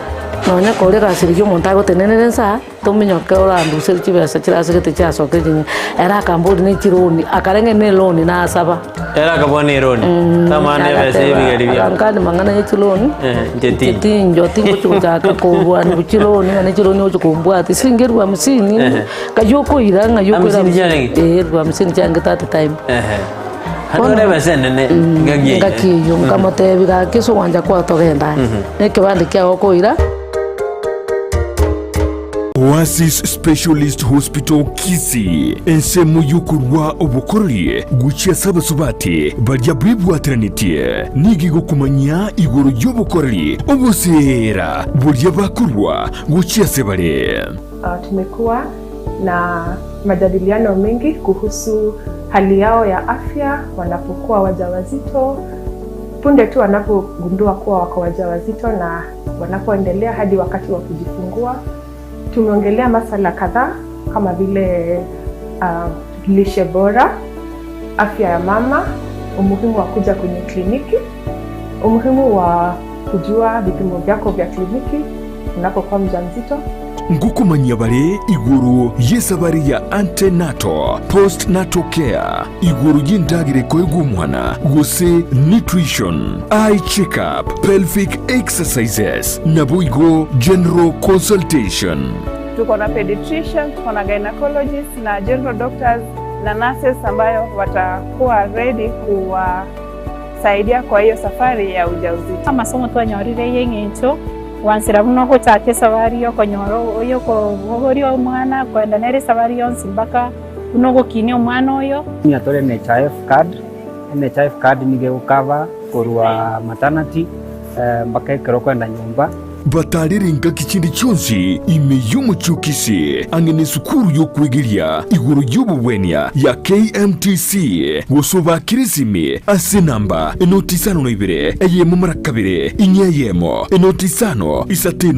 nonya kore egasi rigia omonto agotenenera ensaa. Tominyoke oranduserie chibesa chirasegete chiasokire chinyinge. Ere akamboria ne chironi, akarenge ne eloni nasaba. Ere akabua ne eloni, tamana ebesa y'ebigeri biao. Agankania mang'ana ye chiloni, Eh, inche tincho. inche tincho tingochi gochaka korwania chiloni ng'a ne chiloni ogochi kombwatia. Siringi elfu hamsini, Ehe. ng'ai okoira ng'ai okoira Hamsini chiarenge? Eh, elfu hamsini chiarenge that time. Ehe. Handi ore ebesa enene engaki eyio. Engaki eyio, nkamotebia gaki ase ogwancha kwao togende aye, na ekebande kiago okoira. Oasis Specialist Hospital Kisii, ensemo y'okorua obokoreri gochia ase abasubati baria bebwateranetie, nigo egokomanyia igoro y'obokoreri oboseera boria bakorua gochia ase bare. Tumekuwa na majadiliano mengi kuhusu hali yao ya afya wanapokuwa wajawazito, punde tu wanapogundua kuwa wako wajawazito na wanapoendelea hadi wakati wa kujifungua. Tumeongelea masala kadhaa kama vile lishe bora, afya ya mama, umuhimu wa kuja kwenye kliniki, umuhimu wa kujua vipimo vyako vya kliniki unapokuwa mjamzito. Ngokomanyia bare igoro y'esabari ya antenatal, postnatal care, igoro y'endagera ekoegwa omwana gose nutrition, eye checkup, pelvic exercises, naboigo general consultation. Tuko na pediatrician, tuko na gynecologist na general doctors na nurses ambayo watakuwa ready kuwasaidia kwa hiyo safari ya ujauzito. Amasomo twanyorire y'eng'encho gwansera buno ogochaka esabari yokonyora oyokobogoria omwana kwenda nere esabari yonsi mpaka buna ogokinia omwana oyo. Tore NHIF card. NHIF card nigo egokava korwa maternity mpaka ekero okoenda nyomba. Batarire engaki chinde chionsi ime y'omochie o Kisii ang'e nesukuru y'okwegeria igoro y'obobwenia ya KMTC gose obakire esimi ase enamba enoti isano na ibere eyemo mara kabere inye eyemo enoti isano isato.